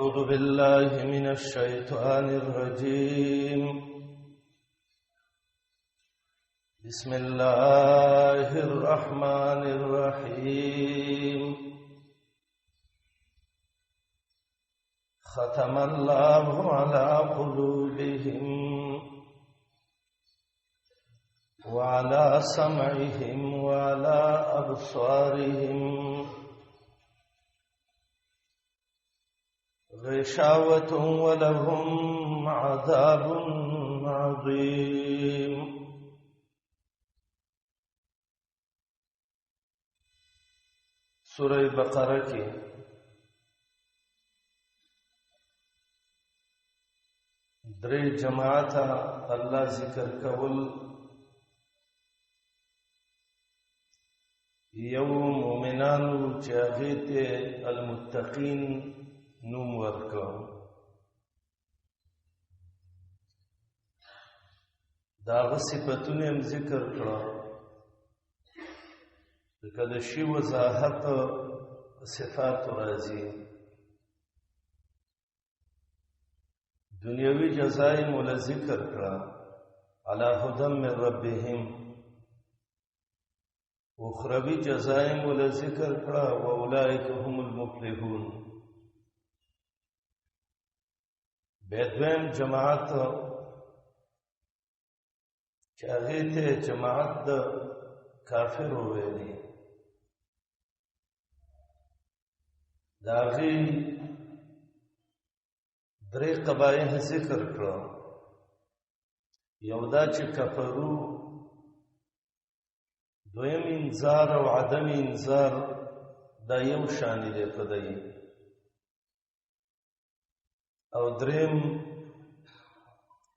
أعوذ بالله من الشيطان الرجيم. بسم الله الرحمن الرحيم. ختم الله على قلوبهم وعلى سمعهم وعلى أبصارهم غشاوة ولهم عذاب عظيم. سورة بقرة کې درې جماعت الله ذکر کول. یو مؤمنانو چې هغه ته المتقین نوم ورکړ، داغه صفاتونه هم ذکر کړه، لکه د شی وضاحت صفات راځي. دنیوي جزای مولا ذکر کړه، علی هدى من ربهم. اخروی جزای مولا ذکر کړه، واولئک هم المفلحون. دویم جماعت چې هغې ته جماعت د کافرو ویلي، د هغې درې قبایح ذکر کړه. یو دا چې کفرو، دویم انذار او عدم انذار، دا یو شان دی په دی، او دریم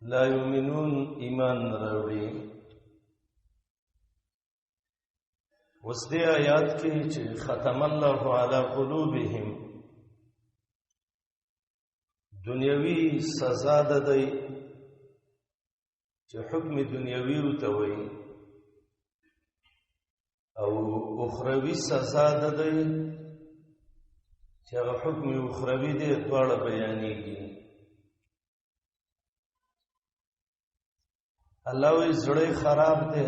لا یؤمنون، ایمان نه راوړي. اوس دې آیات کې چې ختم الله علی قلوبهم، دنیوي سزا ده دی چې حکم دنیوي ورته وایي، او اخروي سزا ده دی چې هغه حکم اخروي دی، دواړه بیانېږي. الله وایي زړه خراب دی،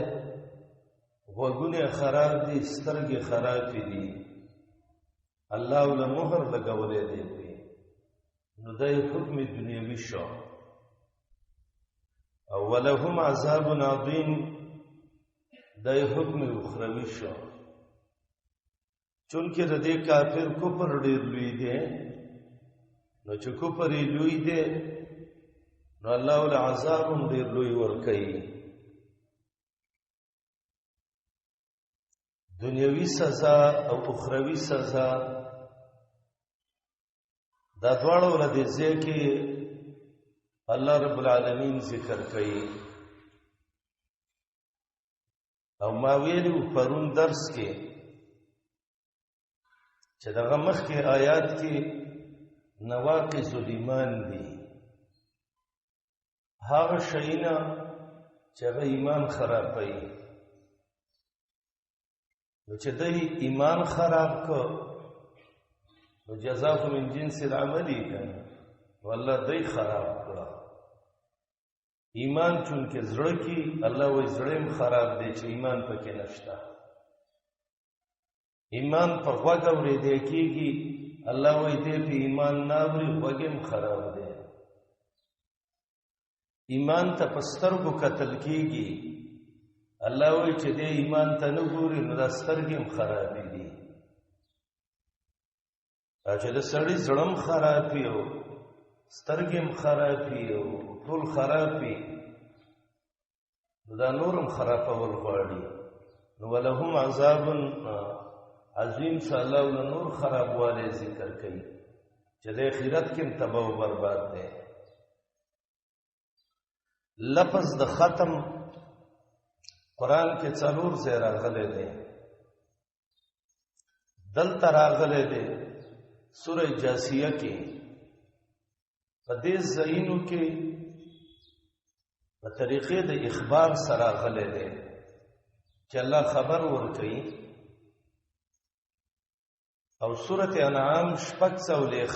غوږونه خراب دي، سترګې خرابې دي، الله له مهر لګولې دی، نو دا حکم دنیوي شو. او ولهم عذاب عظیم، دا حکم اخروي شو. چونکه د دې کافر کفر ډېر لوی دی، نو چې کفر یې لوی دی نو الله ول عذاب هم ډېر لوی ورکوي. دنیوي سزا او اخروي سزا دا دواړه ول دې ځای کې الله رب العالمین ذکر کوي. او ما ویلو پرون درس کې چې دغه مخکې آیات کې نواقض الایمان دي، هغه شیونه چې هغه ایمان خرابوي. نو چې دی ایمان خراب کړ نو جزاء من جنس العمل کنه، والله دی خراب کړه. ایمان چون کې زړه کې الله وایي زړه هم خراب دی چې ایمان پکې نشته. ایمان په غوږ اورېدی کېږي، الله وایي دی په ایمان نه اوري، غوږ هم خراب دی. ایمان ته په سترګو کتل کېږي، الله وایي چې دی ایمان ته نه ګوري نو دا سترګې هم خرابې دي. چې د سړي زړه هم خراب وي او سترګې هم خراب وي او ټول خراب وي، نو دا نور هم خرابول غواړي. نو ولهم عذاب عظیم، صلی الله له نور خرابوالی ذکر کوي چې د آخرت کې هم تباه او برباد دی. لفظ د ختم قرآن کې څلور ځای راغلی دی. دلته راغلی دی سورة جاسیه کې، په دې ځایونو کې په طریقې د اخبار سره راغلی دی چې الله خبر ورکوي. او سورة انعام 46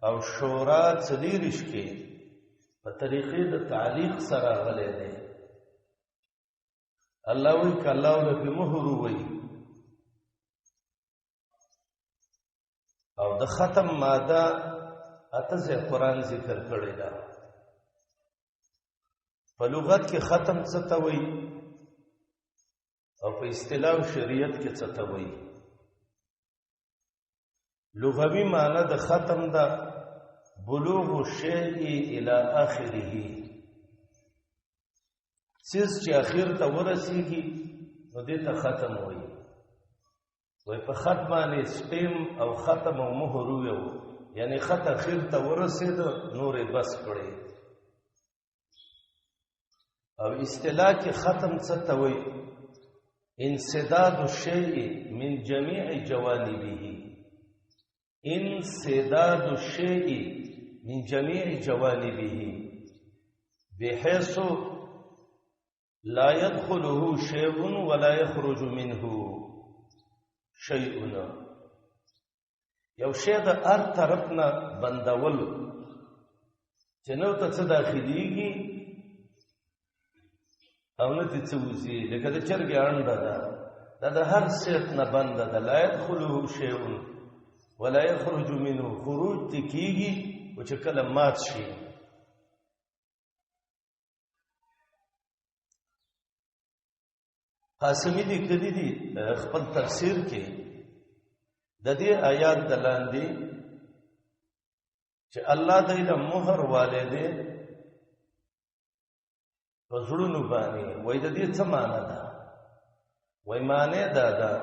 او شورا څلیریش کې په طریقې د تعلیق سره غلې دی. الله وی کله له په مهر وی او د ختم ماده اته ځای قران ذکر کړی دا. په لغت کې ختم څه ته وایي او په اصطلاح او شریعت کې څه ته وایي؟ لغوي معنی د ختم ده بلوغ الشیء الى اخره، څیز چې اخر ته ورسیږي نو دې ته ختم وایي. وای په خط باندې سپیم او ختم او مهر ویو، یعنی خط اخر ته ورسید نور بس کړي. او اصطلاح کې ختم څه ته وایي؟ انسداد الشیء من جميع جوانبه، انسداد الشیء من جميع جوانبه بحيث لا يدخله شيء ولا يخرج منه شيء. یو شی د هر طرف نه بندول چې نو ته څه داخليږي او نه ته څه وځي، لکه د چرګې انډه ده، دا د هر سیټ نه بنده ده، لا يدخله شيء ولا يخرج منه، خروج تکیږي او چې کله مات شي. قاسمی لیکلی دی خپل تفسیر کې د دې آیات د لاندې چې الله دې له مهر والے دی په زړونو باندې، وای د دې څه معنی ده؟ وای معنی دا ده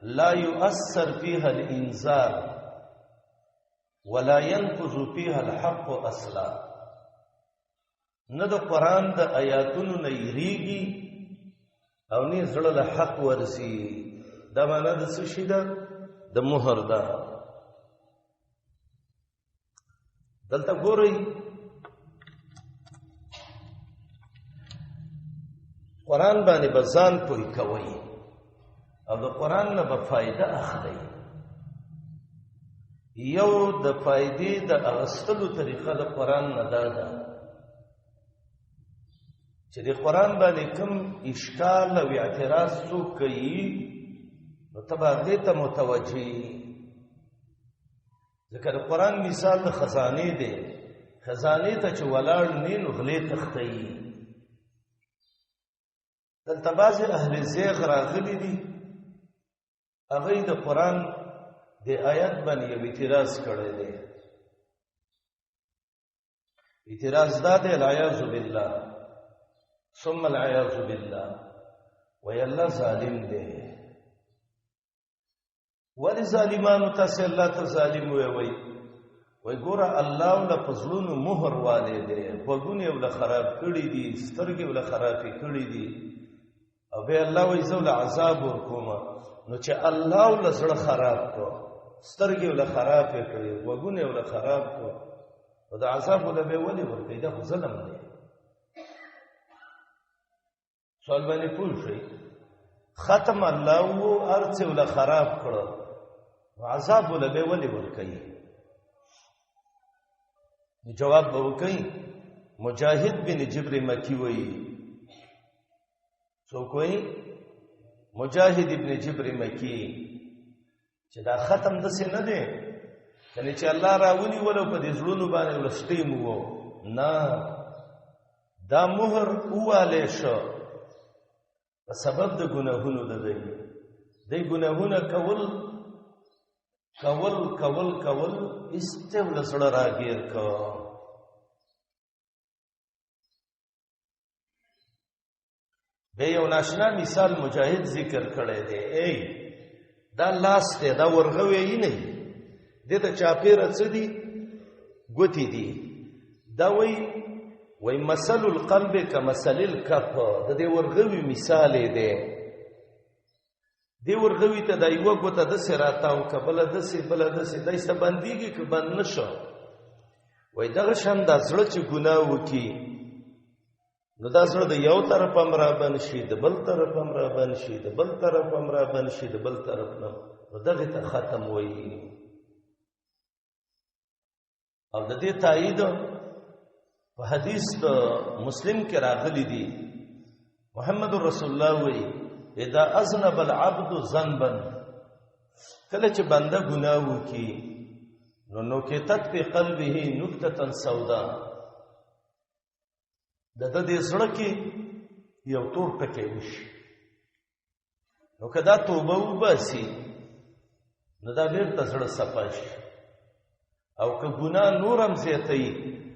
لا يؤثر فيها الانذار ولا ينفذ فيها الحق اصلا. نه د قران د آیاتونو نه یریږي او نه زړه له حق ورسی. دا معنا د څه شي ده؟ د مهر ده. دلته ګورئ قران باندې بزان پوي کوي او د قران نه به فائدہ اخلي. یو د فائدې د اغستلو طریقه د قران نه دا ده چې د قران باندې کوم اشکال او اعتراض څوک کوي نو تبع دې ته متوجي. ځکه د قران مثال د خزانه دی، خزانه ته چې ولاړ نه نو غلې تختی. دلته بعضې اهل زیغ راغلي دي، هغه د قران د آیات باندې یو اعتراض کړی دی. اعتراض دا دی العیاذ بالله ثم العیاذ بالله، وی الله ظالم دی. ولی ظالمانو تاسو الله ته ظالم وی؟ وی وای ګوره الله ول پزړونو مهر والے دی، غوګونه ول خراب کړی دي، سترګې ول خرابې کړی دي، او به الله وای زول عذاب ورکوم. نو چې الله ول زړه خراب کو، سترګې ول خراب کړی، غوګونه ول خراب کو، او د عذاب ول به ولي ورکې؟ دا خو ظلم دی. سوال باندې پوه شئ. ختم الله وو ارڅ ول خراب کړو، عذاب ول به ولي ورکې؟ جواب به وکړي مجاهد بن جبر مکی وایي. څوک وایي؟ مجاهد ابن جبر مکی. چې دا ختم دسې نه دی کنه چې الله راونی ولو په دې زړونو باندې ولسټیم وو، نه، دا مهر اواله شو په سبب د ګناهونو د دی دی ګناهونه کول کول کول کول استول سره راګیر کو. به یو ناشنا مثال مجاهد ذکر کړی دی. ای دا لاس ته دا ورغوي یې نه دی، ته چاپیره څه دي؟ ګوتی دي. دا وای وای مثل القلب کمثل الکف، د دې ورغوي مثال دی. دی ورغوي ته د یو ګوته د سراتا او کبل د سی بل د سی دای څه بنديږي ک بند نشو. وای دغه شان د زړه چې ګناه وکي نو دا زړه د یو طرف هم را بند شي، د بل طرف هم را بند شي، د بل طرف هم را بند شي، د بل طرف نه، نو دغه ته ختم وایي. او د دې تایید په حدیث د مسلم کې راغلی دی. محمد رسول الله وی اذا اذنب العبد ذنبا، کله چې بنده ګناه وکي نو نکتت په قلبه نکته سودا، د دې زړه کې یو تور ټکی وشي. نو کدا توبه وباسي نو دا بیرته زړه صفا شي، او که ګناه نورم زیاتوي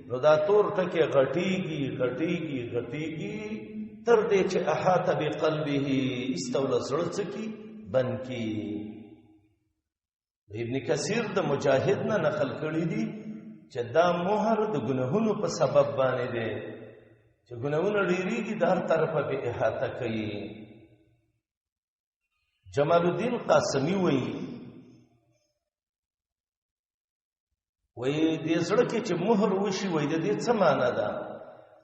نو دا تور ټکی غټیږي غټیږي غټیږي تر دې چې احاطه بقلبه، استول زړه څکی بن کی. ابن کثیر د مجاهد نه نقل کړی دی چې دا مہر د ګناهونو په سبب باندې دی، چې ګناهونه ډیریږي د هر طرفه به احاطه کوي. جمال الدین قاسمی وایي وای دې زړه کې چې مهر وشي، وای د دې څه معنی ده؟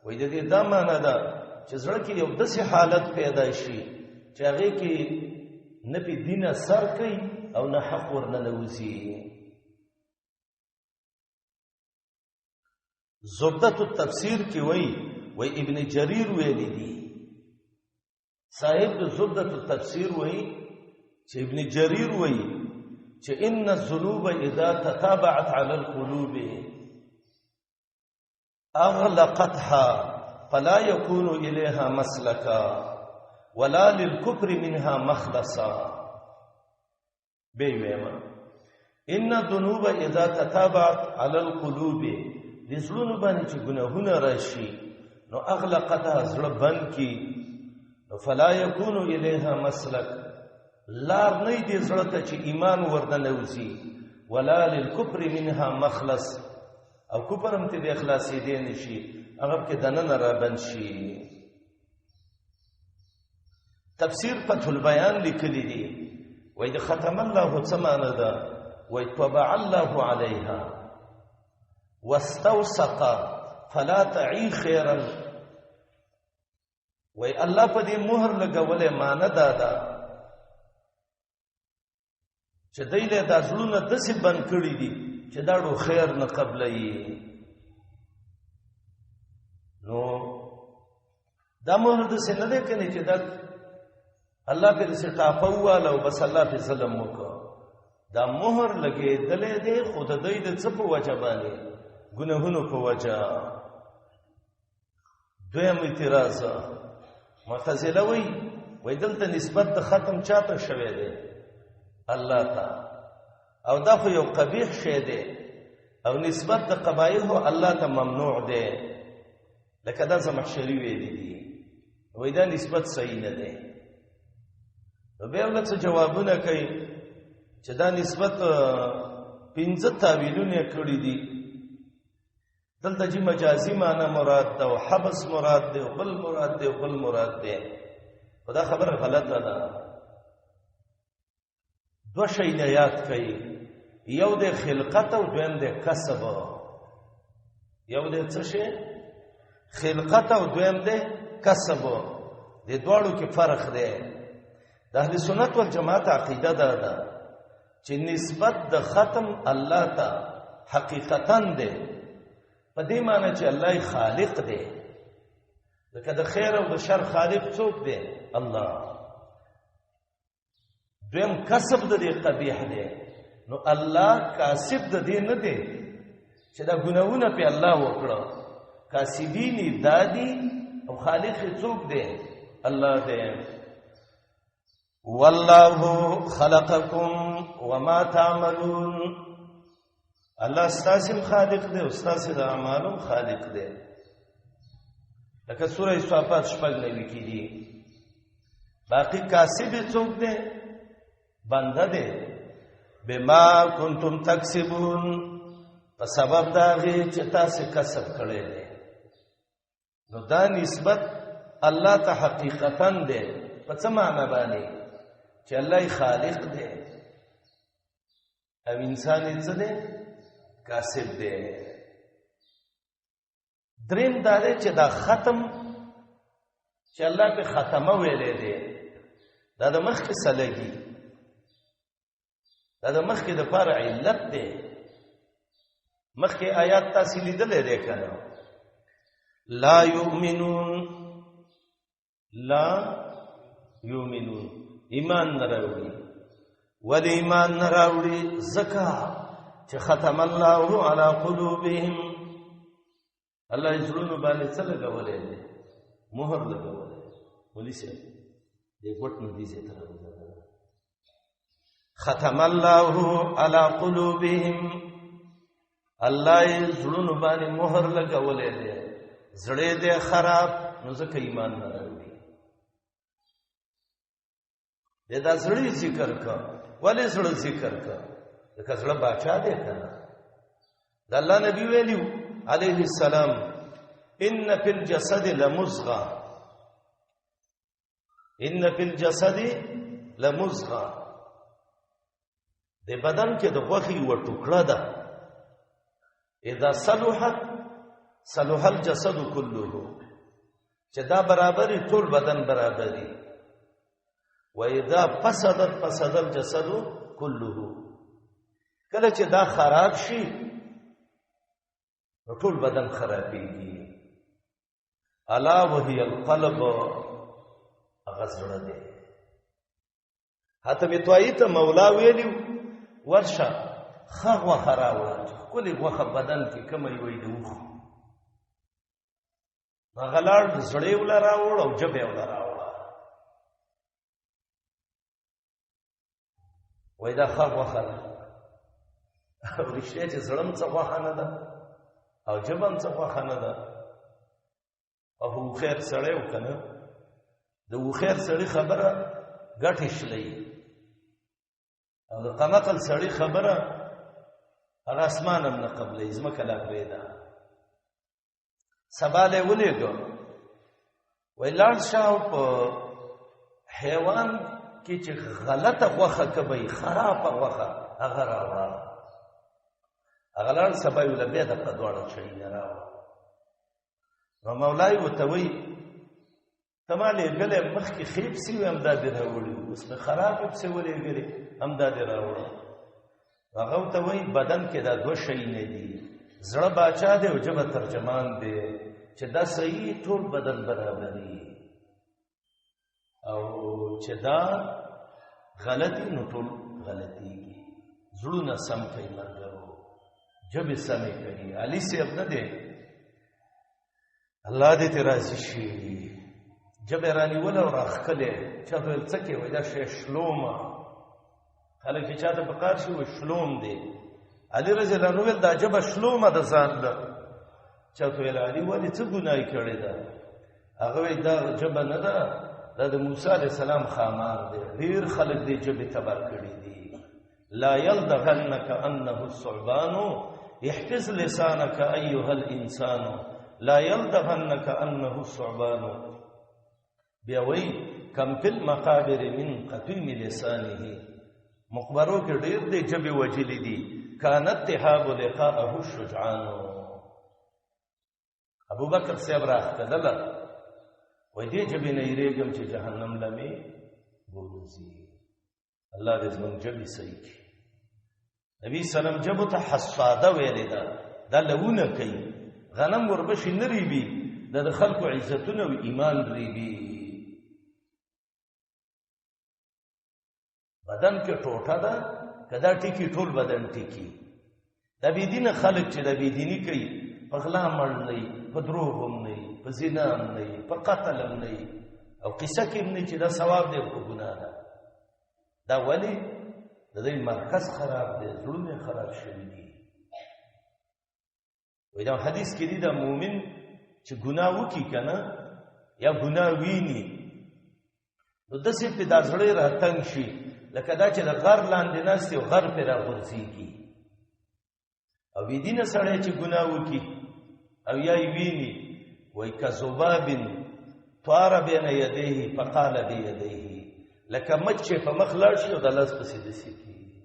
وای د دې دا معنی ده چې زړه کې یو داسې حالت پیدا شي چې هغه کې نه په دین اثر کوي او نه حق ورنه نوځي. زبدة التفسیر کې وای وای ابن جریر ویلی دی، صاحب د زبدة التفسیر وای چې ابن جریر وای چې ان الذنوب اذا تتابعت على القلوب اغلقتها فلا يكون اليها مسلكا ولا للكفر منها مخلصا. به ویما ان الذنوب اذا تتابعت على القلوب، د زړونو باندې چې ګناهونه راشي نو اغلقتها، زړه بند کی، نو فلا يكون اليها مسلک، لار نه دی زړه ته چې ایمان ورنه نوځي، ولا للكفر منها مخلص، او کفر هم ته به اخلاصې دی نشي، هغه کې دننه را بند شي. تفسیر فتح البیان لیکلی دی وای د ختم الله څه معنی ده؟ وای طبع الله علیها واستوثق فلا تعی خیرا. وای الله په دې مهر لګولې معنی دا ده چې دی له دا زړونه داسې بند کړي دي چې دا ډو خیر نه قبلوي. نو دا مهر داسې نه دی کنې چې دا الله پې داسې ټاپه وواله او بس الله پې ظلم وکړ. دا مهر لګېدلی دی خو د دوی د څه په وجه باندې؟ ګناهونو په وجه. دویم اعتراض معتزله وایي وای دلته نسبت د ختم چاته شوی دی؟ الله ته، او دا خو یو قبیح شی دی او نسبت د قبایح الله ته ممنوع دی، لکه دا زمخشری ویلی دی وای دا نسبت صحیح نه دی. نو بیا ول څه جوابونه کوي چې دا نسبت پنځه تاویلونه کړی دي. دلته چې مجازي معنی مراد ده او حبس مراد ده او بل مراد ده او بل مراد ده، خو دا خبره غلطه ده. دوه شیونه یاد کړئ، یو د خلقت او دویم د کسب. یو د څه شی؟ خلقت او دویم د کسب. د دواړو کې فرق دی. د اهل سنت والجماعت عقیده دا ده چې نسبت د ختم الله ته حقیقتا ده، په دې معنی چې الله خالق دی، لکه د خیر او د شر خالق څوک دی؟ الله. دویم کسب د دې قبیح دی، نو الله کاسب د دې نه دی چې دا ګناهونه په الله وکړه، کاسبین دادی او خالق څوک دی؟ الله دی. والله خلقکم وما تعملون، الله ستاسو خالق دی او ستاسو د اعمالو خالق دی. لکه سوره صافات 96 کې دي. باقی کاسب څوک دی؟ بنده دی. بما کنتم تکسبون، په سبب دا غي چې تاسو کسب کړی دی. نو دا نسبت الله ته حقیقتا دی، په څه معنی باندې؟ چې الله خالق دی او انسان یې څه دی؟ کاسب دی. دریم دا دی چې دا ختم چې الله په ختمه ویلې دی، دا د مخکې سلګي، دا د مخکې د پاره علت دی. مخکې آیات تاسو لیدلې ده کنه؟ لا یؤمنون، لا یؤمنون، ایمان نه راوړي. ولی ایمان نه راوړي؟ زکه چې ختم الله علی قلوبهم، الله یې زړونو باندې څه لګولې دی؟ مهر لګولې. ولي سه دې ګټ نه دي زه تر ختم الله علی قلوبهم، الله یې زړونو باندې مهر لګولې دی، زړه دې خراب، نو ځکه ایمان نه راوړي. دا زړه ذکر کا، ولې زړه ذکر کا؟ ځکه زړه باچا دی کنه. د الله نبی ویلیو علیه السلام، ان فی الجسد لمزغه، ان فی الجسد لمزغه، د بدن کې د غوښې یو ټوکړه ده، اذا صلحت صلح الجسد كله، چې دا برابرې ټول بدن برابرې، و اذا فسدت فسد الجسد كله، کله چې دا خراب شي نو ټول بدن خرابېږي. الا وهي القلب، هغه زړه دی. حتی توایی ته مولا ویلی ورشه ښه غوښه راوړه، چې ښکلې غوښه بدن کې کومه وي د اوښ. هغه لاړ، زړه یې وله راوړ او ژبه یې وله راوړه. وایي دا ښه غوښه ده. رښتیا چې زړه هم څه غوښه نه ده او ژبه هم څه غوښه نه ده. او هوښیار سړی و که نه، د هوښیار سړي خبره ګټې شلوي او د قمقل سړي خبره هغه اسمان هم نه قبلوي، ځمکه لا پرېږده. سبا له ولېږه، وای لاړ شه او په حیوان کې چې غلطه غوښه کوي، خرابه غوښه، هغه راوړه. هغه لاړ، سبا یې له بیا د په دواړه شي نه راوړه. نو مولای وته وی، ته ما لېږلی مخکې ښې پسې وې، همدا دې راوړي، اوس مې خرابې پسې ولېږلې، همدا دې راوړه. هغه ورته وایي بدن کې دا دوه شی نه دي، زړه باچا دی او ژبه ترجمان دی، چې دا صحیح ټول بدن برابري او چې دا غلطي نو ټول غلطيږي. زړونه سم کوي ملګرو، ژبې سمې کوي. علي صاحب نه دی، الله دې ته راضي شي، ژبه رانیوله او راښکلې، چا ته ویل څه کوې؟ وایي دا شی شلومه. خلک چې چاته په کار شي وایي شلوم دی. علي رضی الله عنه ویل دا ژبه شلومه ده ځان له. چا ته ویل علي ولې څه ګناه یې کړې ده؟ هغه وایي دا ژبه نه ده، دا د موسی علیه السلام خامار دی، ډېر خلک دې ژبې تباه کړي دي. لا يلدغنك انه الثعبان احفظ لسانك ايها الانسان لا يلدغنك انه الثعبان. بیا وی کم فی المقابر من قتیم لسانه، مقبرو کې ډېر دې ژبې وجلې دي. کانت تهاب لقاءه الشجعان. ابو بکر صاحب راخدله وای دې ژبې نه یریږم چې جهنم لمه بوزي. الله دې زمونږ ژبې صحیح کړي. نبی سلام ژبو ته حساده ویلې ده، دا لونه کوي، غنم وربشي نه ریبي، دا د خلکو عزتونه او ایمان ریبي. بدن کې ټوټه ده، کدا ټیکی ټول بدن ټیکی. د بی دین خلک چې د بی دینی کوي، په غلا مړ نه، په دروغ هم نه، په زنا هم نه، په قتل هم نه، او قصه کې هم نه چې دا ثواب دی او ګناه ده. دا ولی د دې مرکز خراب دی، زړونه خراب شوي دي. وای دا حدیث کې دی، دا مؤمن چې ګناه وکي کنه یا ګناه ویني، نو داسې په دا زړه راتنګ شي لکه دا چې د غر لاندې ناست او غر پرې راغورځېږي. او بې دینه سړی چې ګناه وکي او یا یې ویني، وایي کذباب طار بین یدیه فقال بیدیه، لکه مچ چې په مخ لاړ شي او د لاس پسې دسې کېږي.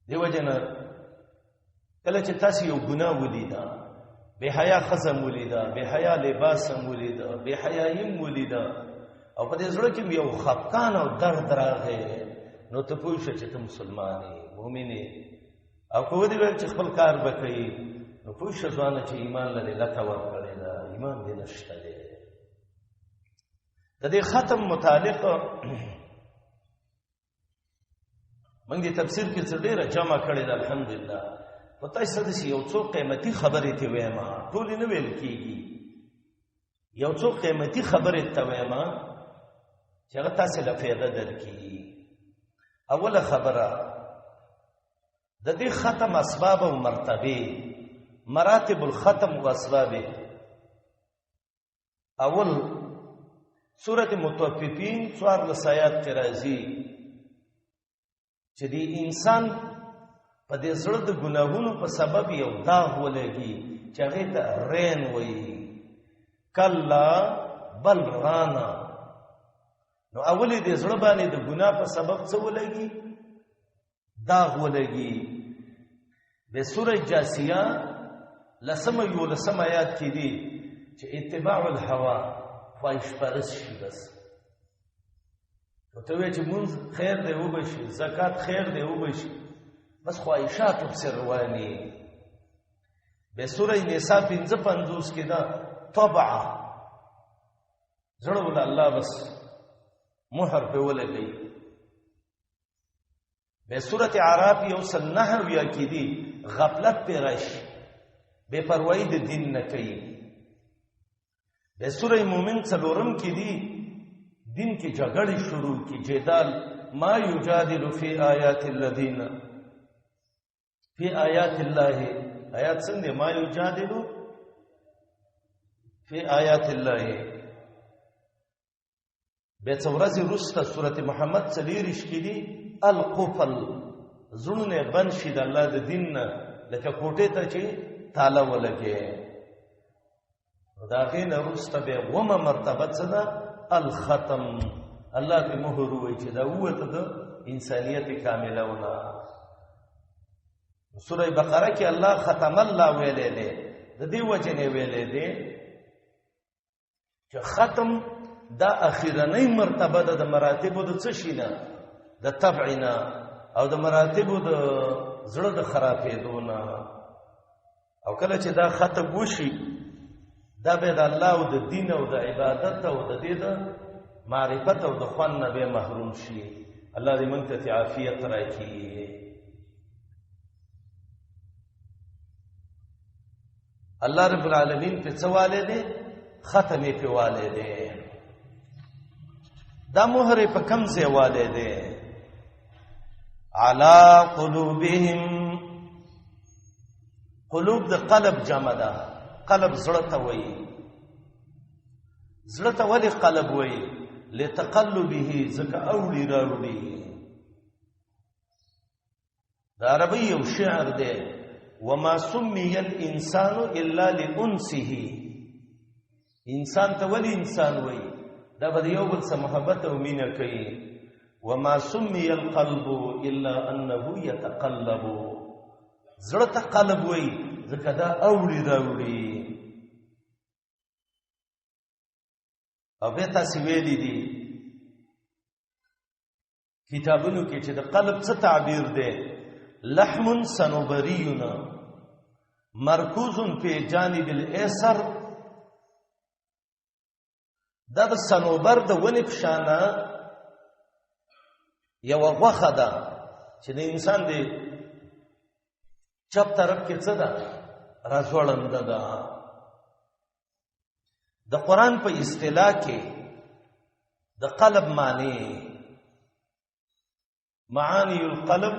دې وجه نه کله چې تاسو یو ګناه ولیده، بے حیا ښځه مو ولیده، بے حیا لباس مو ولیده، بے حیايي مو ولیده، او په دې زړه کې یو خفقان او درد راغی، نو ته پوه شې چې ته مسلمان یې، مؤمن یې. او کو دی ویل چې خپل کار وکړي، نو پوه شه ځوانه چې ایمان لري لته ورکړې ده، ایمان دې نشته دی. د دې ختم متعلق موږ دې تفسیر کې څه ډیره جمع کړې ده الحمدلله. په تاسو سره یو څو قیمتي خبرې ته وایم، ټول نه ویل کیږي، یو څو قیمتي خبرې ته وایم چې هغه تاسو له فایده درکړي. اوله خبره د دې ختم اسباب او مرتبه، مراتب الختم او اسباب. اول سورته متوففین 14 آیات کې راځي چې دی انسان په دې زړه د ګناهونو په سبب یو داغ ولګي چې هغه ته رین وایي، کلا بل رانا. نو اولې دې زړه باندې د ګناه په سبب څه ولګي؟ داغ ولګي. به سوره جاسیه لسم یو لسم آیات کې دي چې اتباع الهوا، خواهش پرست شي. بس ته وی چې مونږ خیر دی وبشي، زکات خیر دی وبشي، بس خواهشات په رواني. به سوره نساء 55 کې دا طبع زړه ول الله بس مہر په ولګي. به سوره اعراف یو سل نه ویا کې دي غفلت پر راشي، بے پروايي د دین نه کوي. به سوره مومن څلورم کې دي دین کې جګړې شروع کی، جدال، ما یجادل فی آیات الذین فی آیات الله. آیات څنګه؟ ما یجادل فی آیات الله. به څو ورځې وروسته سورته محمد څلېرویشت کې دي القفل، زړونه بند شي د الله د دین نه، لکه کوټې ته چې تاله ولګي. نو د هغې نه وروسته بیا اوومه مرتبه څه ده؟ الختم. الله پې مهر ووایي چې دا ووته د انسانیت کامله ونه. سوره بقره کې الله ختم الله ویلی دی، د دې وجې نه ویلی دی چې ختم دا اخیرنۍ مرتبه ده د مراتبو د څه شي نه، د طبع نه او د مراتبو د زړه د خرابېدو نه. او کله چې دا ختم وشي دا به د الله او د دین او د عبادت او د دې د معرفت او د خوند نه به محروم شي. الله دې مونږ ته عافیت راکړي. الله رب العالمین په څه والے دی؟ ختمې په والے دی. دا مهر په کم ځای والے دی؟ علا قلوبهم. قلوب د قلب جمع ده، قلب زړه ته وایي. زړه ته ولې قلب وایي؟ لتقلبه، ځکه اوړي راوړي. د عربي یو شعر دی، وما سمي الانسان الا لانسه. انسان ته ولې انسان وایي؟ دا به یو بل سره محبت او مینه کوي. وما سمي القلب الا انه يتقلب. زړه ته قلب وایي ځکه دا اوړي راوړي. او بیا تاسو ویلي دي کتابونو کې چې د قلب څه تعبیر دی؟ لحم صنوبرینا مرکوز فی جانب الایسر. دا د صنوبر د ونې په شانه یوه غوښه ده چې د انسان دی چپ طرف کې څه ده؟ راځوړنده ده. د قرآن په اصطلاح کې د قلب معنی، معانی القلب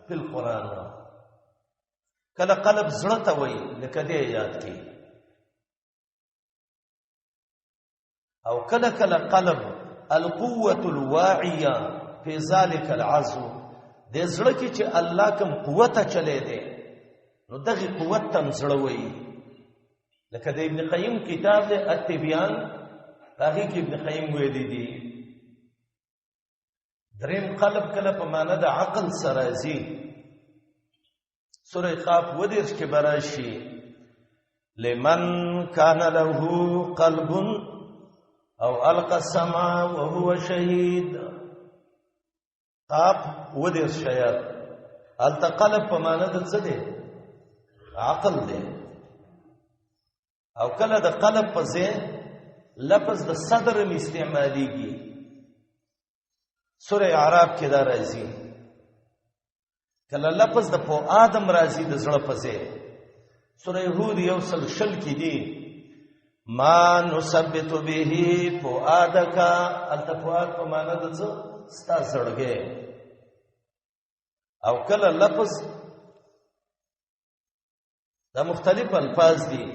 فی القرآن. کله قلب زړه ته وایي لکه دې یاد کې، او کله کله قلب القوة الواعیه فی ذلک العزو. د زړه کې چې الله کوم قوت چلے دی نو دغه قوت تم زړه وایي. لکه د ابن قیم کتاب دی التبیان، هغه کې ابن قیم ویلي دي دریم قلب کله په معنا د عقل سره راځي. سوره قاف ودیرش کې براشي، لمن کان له قلب او القى السمع وهو شهید. قاف ودیرش آیات. التقلب په معنی د څه دی؟ عقل دی. او کله د قلب په ځای لفظ د صدر هم استعمالیږي. سوره اعراف کې دا راځي. کله لفظ د فؤاد هم راځي د زړه په ځای. سوره هود یو سل شل کې دی، ما نثبت به فؤادک. التفؤاد په معنی د څه؟ ستا زړګی. او کله لفظ دا مختلف الفاظ دي،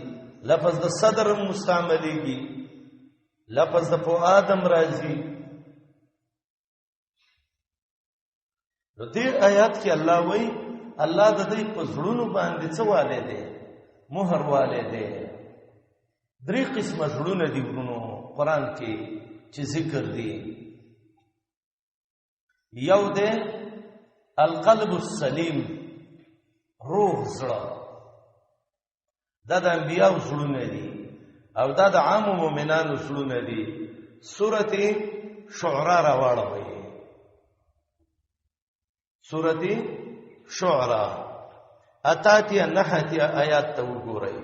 لفظ د صدر مستعمليږي، لفظ د فؤاد هم راځي. نو دې آیات کې الله وایي الله د دې په زړونو باندې څه والے دی؟ مهر والے دی. درې قسمه زړونه دي ورونو قران کې چې ذکر دي. یو دی القلب السلیم، روح زړه، دا د انبیاو زړونه دي او دا د عام مؤمنانو زړونه دي. سورته شعراء راوړوي، سورته شعراء اتاتیا نحتیا آیات ته وګورئ.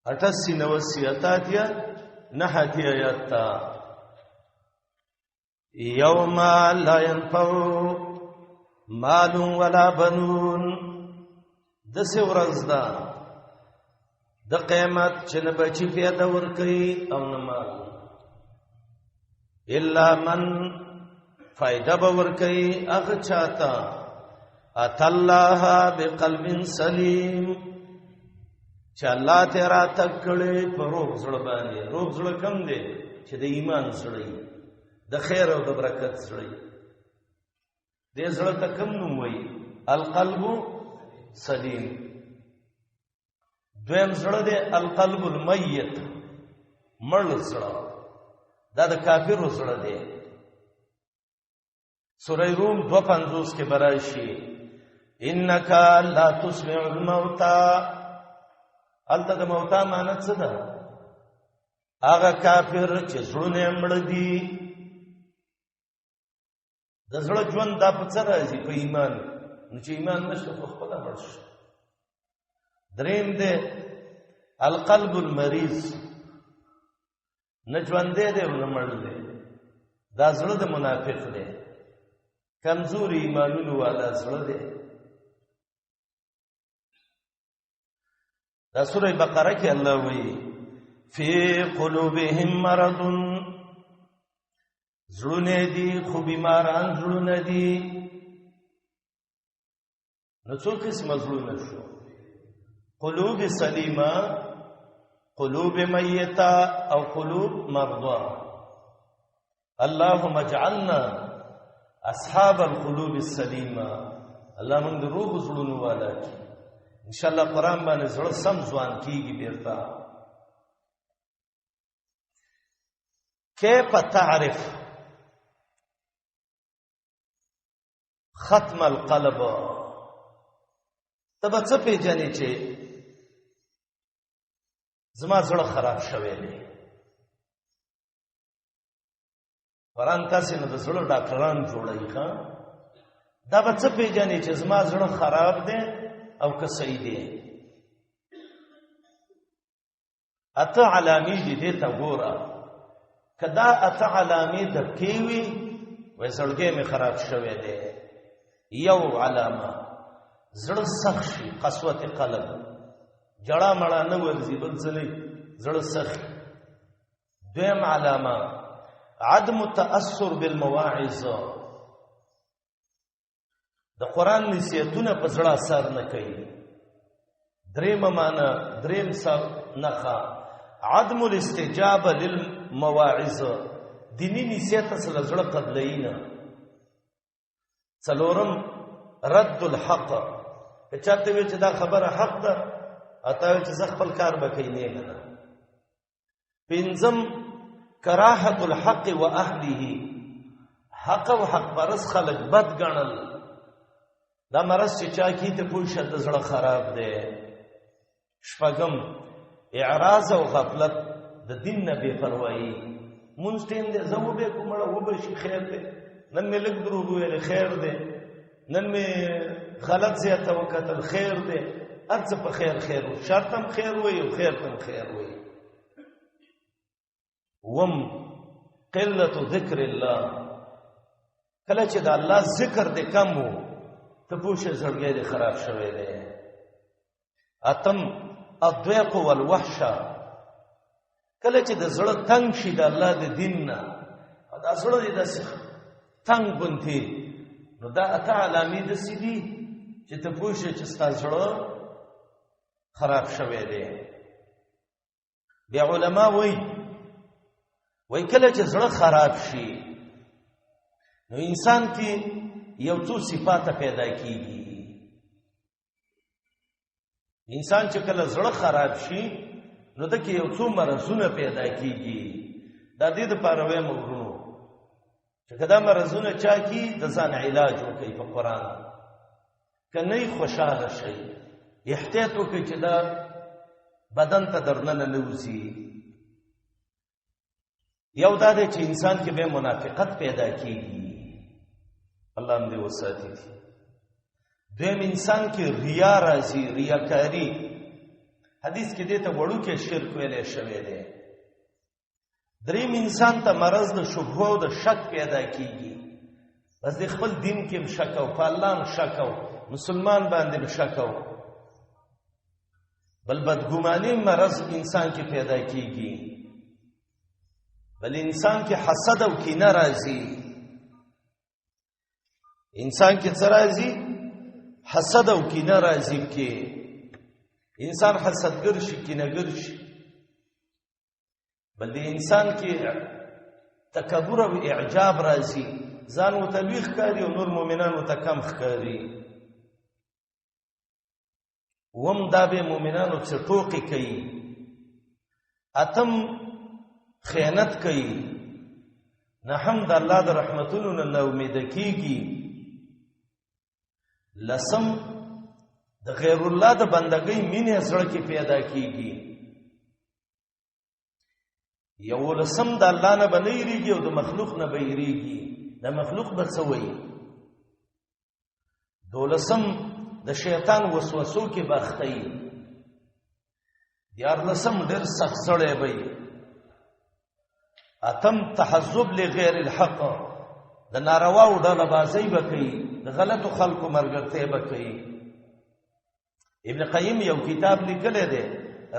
88 89 اتاتیا نحتیا آیات ته. یوم لا ينفع مال ولا بنون، د څه ورځ ده د قیامت چې نه بچی پیدا ور کوي او نه مال، الا من فائدہ به ور کوي هغه چاته ات الله بقلب سلیم، چې الله ته را تکړه په روح زړه باندې. روح زړه کم دی چې د ایمان زړه، د خیر او د برکت زړه. دې زړه ته کم نوم وایي؟ القلب سلیم. دویم زړه دی القلب المیت، مړ زړه، دا د کافرو زړه دی. سورہ روم 250 کې براشي، انک لا تسمع الموتى. الته د موتا معنی څه ده؟ هغه کافر چې زړونه مړ دي. د زړه ژوند دا په څه راځي؟ په ایمان. نو چې ایمان نشته خو خپل مړ شي. دریم دی القلب المریض، نه ژوندې دی او نه مړ دی، دا زړه د منافق دی، کمزوري ایمانونو والا زړه دی. دا سوره بقره کې الله وایي فی قلوبهم مرض، زړونه دي خو بیماران زړونه دي. نو څو قسمه زړونه شو؟ قلوب سلیمه، قلوب میته او قلوب مرضى. اللهم اجعلنا اصحاب القلوب السلیمه. الله موږ د روغ زړونو والا کی. ان شاء الله قران باندې زړه سم ځوان کیږي بیرته. کیف تعرف ختم القلب؟ تب څه پیژنې چې زما زړه خراب شوی دی؟ قران تاسو نه د زړه ډاکټران جوړوي. ښا دا به څه پیژنې چې زما زړه خراب دی او که صحیح دی؟ اته علامې دي، دې ته ګوره. کدا اته علامې د کیوي وې زړګې مې خراب شوی دی. یو علامه زړه سخت شي، قسوت قلب، جړه مړه نه ورځي بل څه نه، زړه سخت. دویم علامه عدم التاثر بالمواعظ، د قران نصیحتونه په زړه اثر نه کوي. دریم معنا، دریم نخا عدم الاستجابه للمواعظ، دینی نصیحت سره زړه قبلې نه. څلورم رد الحق، که چاته وی چې دا خبره حق ده اته وی چې زه خپل کار به کوي نه نه. پنځم کراهت الحق واهله، حق او حق پرس خلق بد ګڼل. دا مرض چې چا کی ته پوه شه د زړه خراب دی. شپږم اعراض او غفلت، د دین نه بے پروايي. مونږ ټیم دې زه وبه کومړه وبه شي خیر دی، نن مې لږ دروغ ویل خیر دی، نن مې غلط زیاته وکتل خیر دی، ارڅ په خیر خیر او شر تم خیر وي او خیر تم خیر وي. وم قلت ذکر الله، کله چې د الله ذکر دې کم وو ته پوه شې زړګی دې خراب شوی دی. اتم الضيق والوحشه، کله چې د زړه تنگ شي د الله د دین نه، دا زړه دې داسې تنگ غونتی، نو دا اته علامې داسې دي چې ته پوه شې چې ستا زړه خراب شوی دی. بیا علما وایي، وایي کله چې زړه خراب شي نو انسان کې یو څو صفات پیدا کیږي. انسان چې کله زړه خراب شي نو د کې یو څو مرزونه پیدا کیږي. دا دې د پاره وایم ورونو چې کدا مرزونه چا کی د ځان علاج وکړي په قران، کنه خوشاله شي، احتیاط وکړي چې دا بدن ته درننه نوځي. یو دا دی چې انسان کې به منافقت پیدا کیږي، الله دې وساتي. دویم انسان کې ریا راځي، ریاکاری. حدیث کې دې ته وړو کې شرک ویلې شوی دی. دریم انسان ته مرض د شبهو او د شک پیدا کیږي. بس د خپل دین کې هم شک او په الله هم شک او مسلمان باندې هم شک او بل بدګماني مرض انسان کې پیدا کیږي. بل انسان کې حسد او کینه راځي. انسان کې څه راځي؟ حسد او کینه راځي. کې انسان حسدګر شي، کینهګر شي. بل دې انسان کې تکبر او اعجاب راځي، ځان متلوي ښکاري او نور مؤمنانو ته کم ښکاري. وم دا به مؤمنانو څه ټوقې کوي. اتم خیانت کوي. نهم د الله د رحمتونو نه ناامید کیږي. لسم د غیر الله د بندګۍ مینه زړه کې پیدا کیږي. یو لسم د الله نه بنیریږي او د مخلوق نه بیریږي، د مخلوق به څه وایي. دولسم د شیطان وسوسو کې باختي. دیارلسم ډېر سخت سړی وي. اتم تحزب لغیر الحق، د ناروا او ډله بازی به کوي، د غلطو خلکو مرګرتیا به کوي. ابن قیم یو کتاب لیکلی دی،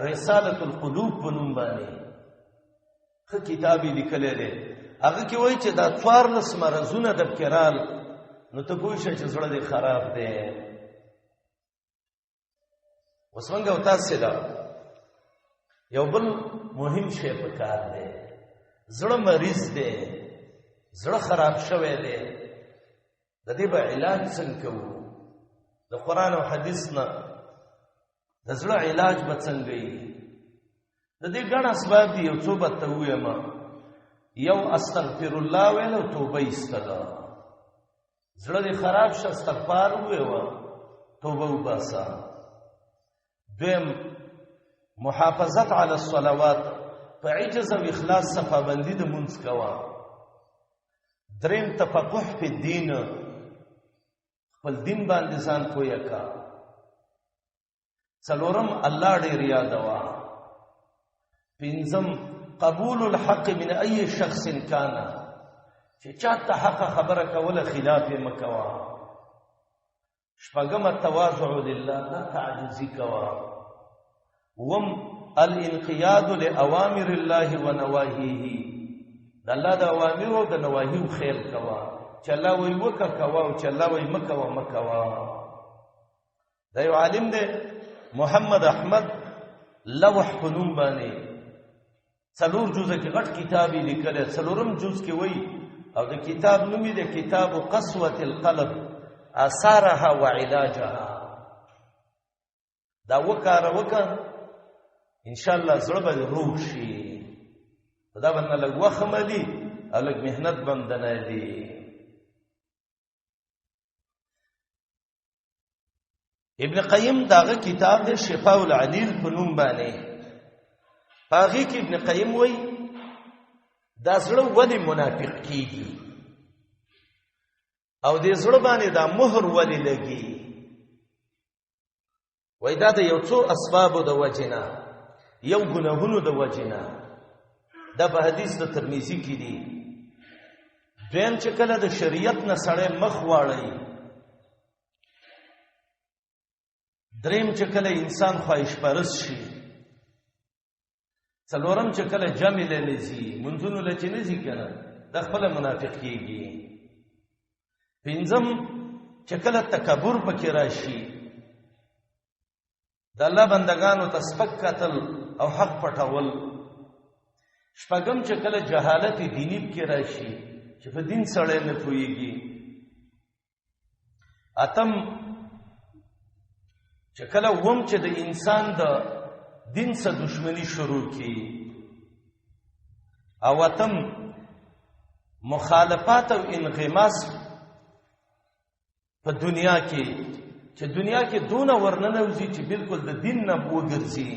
رسالة القلوب په نوم باندې ښه کتاب یې لیکلی دی. هغه کې وایي چې دا 14 مرضونه د پکرال، نو ته پوه شې چې زړه دې خراب دی. اوس موږ او تاسو له یو بل مهم شی په کار دی. زړه مریض دی، زړه خراب شوی دی، د دې به علاج څنګه کوو؟ د قرآن او حدیث نه د زړه علاج به څنګه وي؟ د دې ګڼ اسباب دي، یو څو به ته ووایم. یو استغفر الله ویل او توبه ایستله. زړه دې خراب شه، استغفار ووایه، توبه وباسه. دویم محافظت علی الصلوات، په عجز او اخلاص سره پابندي د مونځ کوه. دریم تفقه فی الدین، خپل دین باندې ځان پوهه کا. څلورم الله ډېر یادوه. پنځم قبول الحق من ای شخص کان، چې چاته حق خبره کوله خلاف یې مه کوه. شپږم التواضع لله، لا تعجزي کوه. وم الانقياد لاوامر الله ونواهيه، د الله د اوامرو او د نواهیو خیال کوه، چې الله وایي وکه کوه او چې الله وایي مه کوه مه کوه. دا یو عالم دی محمد احمد لوح په نوم باندې، څلور جزء کې غټ کتاب یې لیکلی. څلورم جز کې وایي، او د کتاب نوم یې دی کتاب قسوة القلب آثارها وعلاجها. دا وکاره وکه ان شاء الله زړه به روغ شي. دا به نه لږ وخت ملي او لږ محنت به هم دنه دي. ابن قیم داغه کتاب دی شفاء العلیل په نوم باندې. هغه کې ابن قیم وایي دا زړه ولې منافق کیږي؟ او دې زړه باندې دا مهر ولې لګي؟ وای دا د یو څو اسبابو د وجنه، یو ګناهونو د وجنه، دا په حدیث د ترمذی کې دی. دویم چې کله د شریعت نه سړی مخ واړی. دریم چې کله انسان خواهش پرست شي. څلورم چې کله جمع لنزي منځونو لچ نه ځي کنه، د خپل منافق کیږي. پنځم چې کله تکبر پکې راشي، د الله بندگانو ته سپک قتل او حق پټول. شپږم چې کله جهالت دینی پکې راشي، چې په دین سره نه پويږي. اتم چې کله وم چې د انسان د دین سره دښمنی شروع کی. او اتم مخالفات او انغماس په دنیا کې، چې دنیا کې دونه ورننوځي چې بالکل د دین نه وګرځي،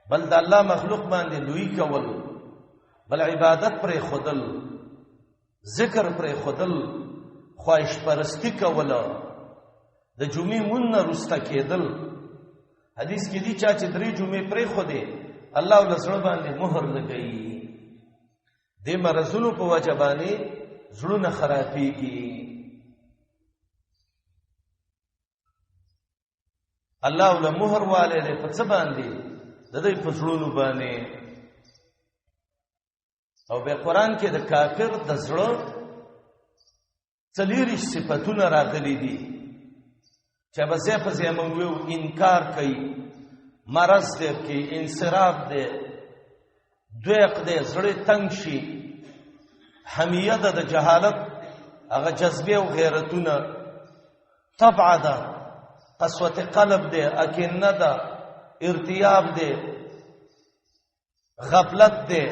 بل د الله مخلوق باندې لوی کول، بل عبادت پر خودل، ذکر پر خودل، خواهش پرستی کول، د جمعې مون نه رسته کېدل. حدیث کې دي چا چې درې جمعې پرې خو دې الله ول زړه باندې مهر لګئی. د مرزونو په وجه باندې زړونه خرابېږي. الله ول مهر والے دې په څه باندې؟ د دې په زړونو باندې. او به قران کې د کافر د زړه څلېرویشت صفتونه راغلي دي چې به ځای په ځای موږ ویو انکار کوي، مرض دی کې، انصراف دی، دویق دی، زړه تنگ شي، حمیه ده د جهالت هغه جذبه او غیرتونه، طبع ده، قسوت قلب دی، اکنه ده، ارتیاب دی، غفلت دی،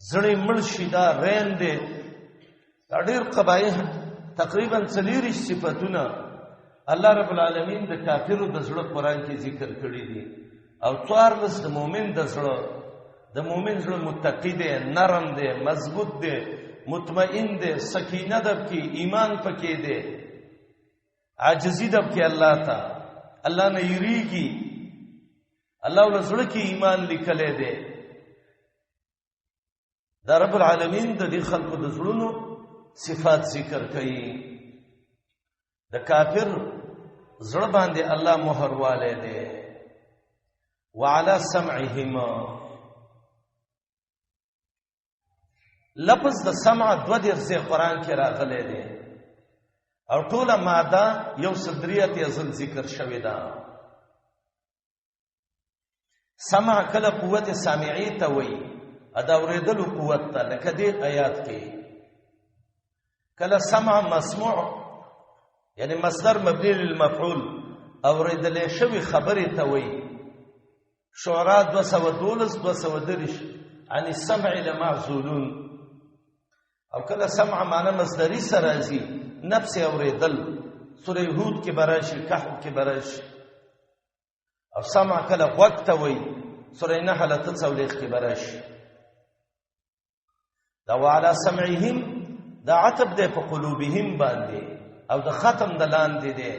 زړه مړ شي، دا رین دی. دا ډیر قبایح، تقریبا څلېرویشت صفتونه الله رب العالمین د کافرو د زړه قران کې ذکر کړی دي، او 14 د مؤمن د زړه. د مؤمن زړه متقی دی، نرم دی، مضبوط دی، مطمئن دی، سکینه ده کې، ایمان پکې دی، عاجزی ده کې الله ته، الله نه یریږي، الله ول زړه کې ایمان لیکلې دی. دا رب العالمین د دې خلکو د زړونو صفات ذکر کړي. د کافر زړه باندې الله مهر والے دی. وعلى سمعهم، لفظ د سمع دو دیر سه قران کې راغلی دی، او ټوله ماده یو صدریت ازل ذکر شوې ده. سمع کله قوت سامعی ته وایي، ادا اوریدلو قوت ته، لکه دې آیات کې. کله سمع مسموع، یعنی مصدر مبنی للمفعول، اوریدلې شوی خبرې ته وایي. شعراء 212 223، عن السمع لمعزولون. او کله سمع معنی مصدری سره راځي، نفس اوریدل، سوره هود کې براشي، کهف کې براشي. او سمع کله غوږ ته وایي، سوره نحل 48 کې براشي. دا وعلى سمعهم دا عتب دی په قلوبهم باندې، او د ختم د لاندې دی.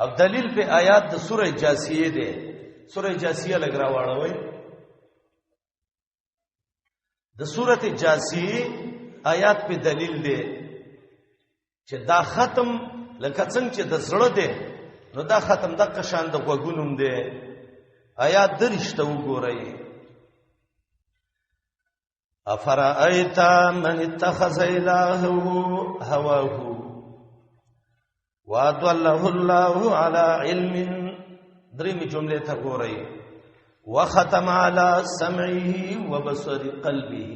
او دلیل په آیات د سوره جاسیه دی. سوره جاسیه لګ راوړوي، د سوره جاسیه آیات په دلیل دی چې دا ختم لکه څنګه چې د زړه دی، نو دا ختم د قشان د غوګونم دی. آیات درشته وګورئ. افرأيت من اتخذ إلهه هواه وأضله الله على علم. درېمې جملې ته ګورئ. وختم على سمعه وبصر قلبه،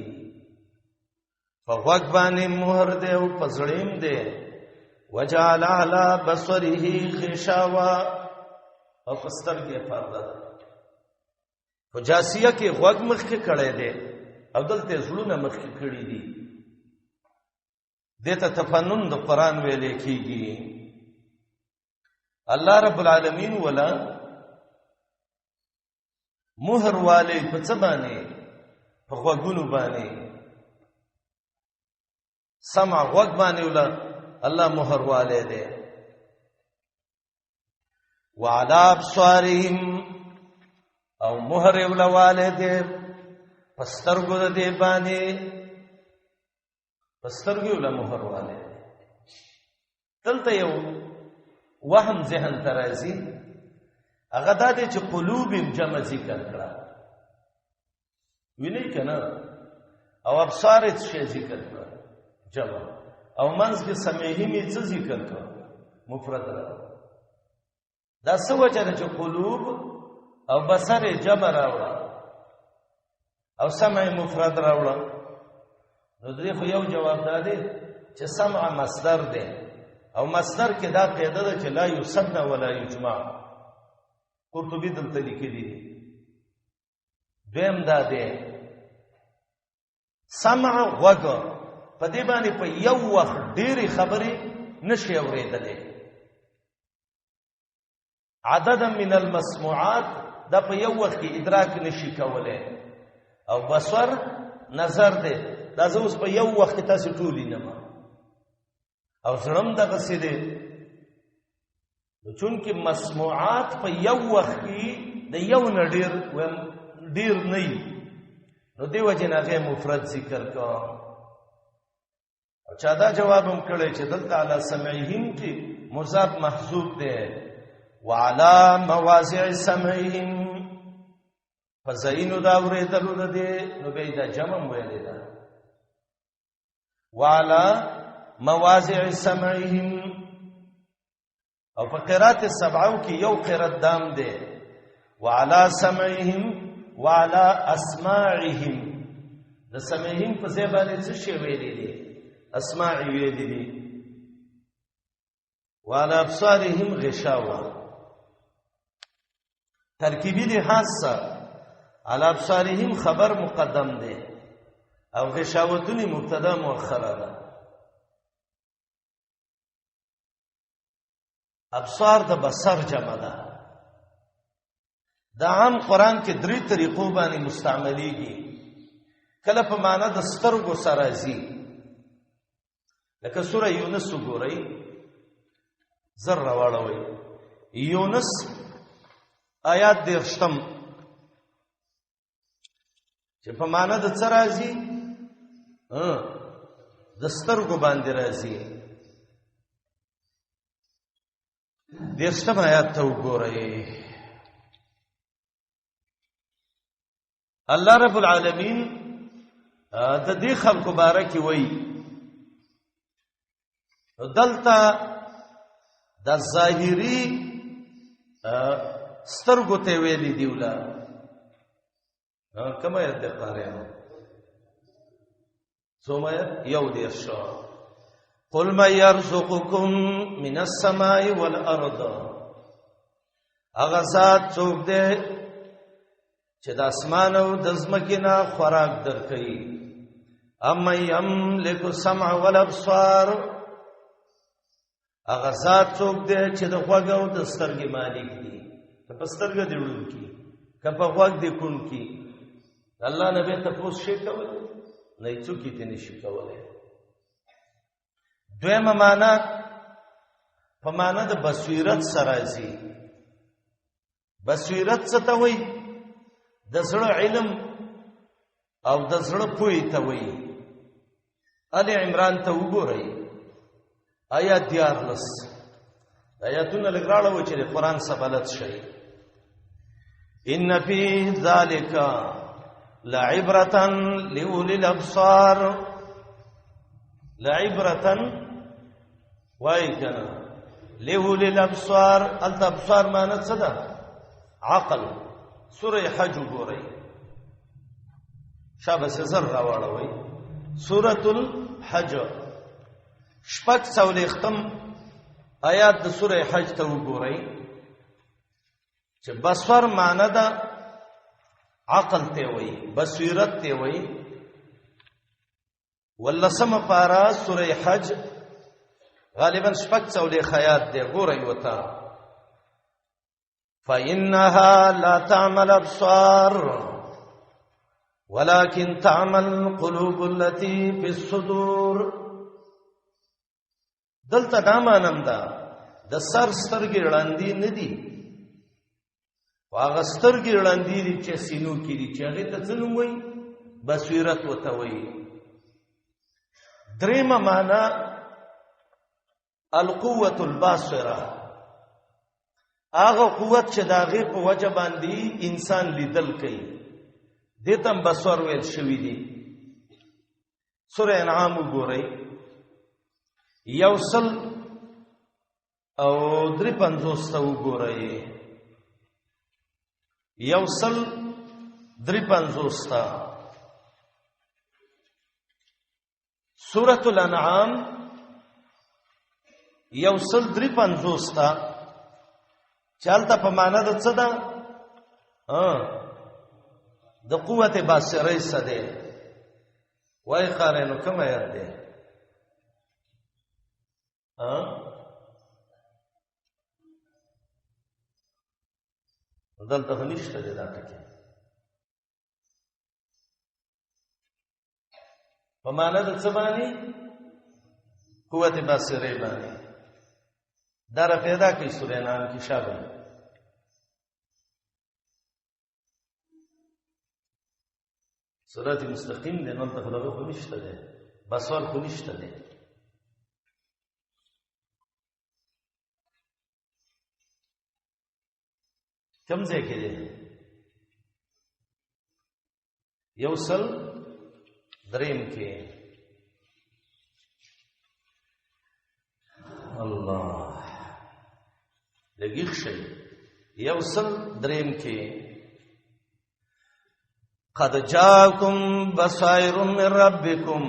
فغوږ باندې مهر دی او په زړه دی. وجعل على بصره غشاوة، او په سترګې پرده ده. په جاسیه کې غوږ مخکې کړی دی، او دلته زړونه مخکې کړی دي. دته تفنن د قران ویل کېږي. الله رب العالمین ولا مهر والے په څه باندې؟ په غوږونو باندې. سمع غوږ باندې ولا الله مهر والے دی. وعلى ابصارهم او مهر ولواله دی پسترګو د دی باندې، پسترګو ول مهر والے. دلته یو وهم ذهن ترازی، هغه دا دی چې قلوب جمع ذکر کړه، ویني کنه، او ابصار څه ذکر کړه جمع، او منځ کې سمعهم څه ذکر کړه مفرد را. دا څه وجه ده چې قلوب او بصر جمع راوړه او سمع مفرد راوړه؟ نو دې خو یو جواب دا دی چې سمع مصدر دی، او مصدر کې دا قاعده ده چې لا یسنى ولا یجمع. قرطبي دلته لیکلی دی. دویم دا دی سمع غوږ په دې باندې په یو وخت ډېری خبرې نشي اورېدلې. عدد من المسموعات دا په یو وخت کې ادراک نشي کولای، او بصر نظر دی، دا زه اوس په یو وخت کې تاسو ټول نه ما او زړم دغه څه دی. نو چونکه مسموعات په یو وخت کې د یو نه ډیر ډیر نه، نو دی وجه نه غیر مفرد ذکر کا. او چا دا جواب هم کړی چې دلته علی سمعهم کې مضاف محذوف دی، وعلى مواضع سمعهم فزینو دا اورېدلو د دې، نو به دا جمع ویلې ده، وعلى مواضع سمعهم. او په قرات سبعو کې یو قرات دام دی، وعلى سمعهم وعلى اسماعهم. د سمعهم په ځای باندې څه شی ویلې دي؟ اسماع ویلې دي. وعلى ابصارهم غشاوه، ترکیبی لحاظ سره علی ابصارهم خبر مقدم دی او غشاوتونی مبتدا مؤخره ده. ابصار د بصر جمع ده. د عام قران کې درې طریقو باندې مستعمليږي. کله په معنا د سترګو سره راځي، لکه سوره یونس وګورئ، زر راوړوي، یونس آیات دیرشتم، چې په معنا د څه راځي؟ د سترګو باندې راځي. دیرشتم آیات ته وګورئ. الله رب العالمین د دې خلکو باره کې وایي، دلته د ظاهری سترګو ته ویلي دی ولا کما یاد د قاریانو څومه یو دیر شو. قل ما يرزقكم من السماء والارض، هغه ذات څوک دی چې د اسمان او د ځمکې نه خوراک درکوي. اما یملک السمع والابصار، هغه ذات څوک دی چې د غوږ او د سترګې مالک دی. که په سترګه دی وړون کی، که په غوږ دی کون کی، الله نبی ته پوس شي کول نه، څوک یې نشي کولای. دویمه معنا په معنا د بصیرت سره راځي. بصیرت څه ته وایي؟ د زړه علم او د زړه پوهې ته وایي. ال عمران ته وګورئ، آیات 14، آیاتونه لږ راړو چې د قران سره بلد شئ. ان فی ذلک لعبرة لأولي الابصار. لعبرة وای کنه لأولي الابصار. الابصار معنی څه ده؟ عقل. سوره حج وګورئ، شابه سزر راوړوي. سوره الحج شپږ څلوېښتم آیات د سوره حج ته وګورئ، چې بصر معنی ده عقل ته وایي، بصیرت ته وایي. ولسم پارا سوره حج غالبا شپږ څلوېښت آیات دی، ګورئ وتا. فإنها لا تعمل الأبصار ولكن تعمل القلوب التي في الصدور. دلته دا مانم ده د سر سترګې وړاندې نه دي، هغه سترګې وړاندې دي چې سینو کې دي، چې هغه ته څه نوم وایي؟ بصیرت وته وایي. دریمه معنا القوه الباصره، هغه قوت چې داغه په وجه باندې انسان لیدل کوي، دې تم بصر ویل شوی دی. سوره انعام وګورئ، یوصل او درې پنځوس ته وګورئ، یوصل درې پنځوس ته. سورۃ الانعام یوصل درې پنځوس ته چالتہ په معنا د څه ده؟ ها، د قوت باصره څه ده؟ وای قارنو کوم آیات ده؟ ها، دلته خو نشته دی دا ټکی. په معنا د څه باندې؟ قوت باصره باندې. دا را پیدا کوي سورې انعام کې شابه. صراط مستقیم دی، نن ته خدای خو نشته دی، بصر خو نشته دی. کوم ځای کې دی؟ یو سل دریم کې. الله لګیخ شي، یو سل دریم کې قد جاءکم بصائر من ربکم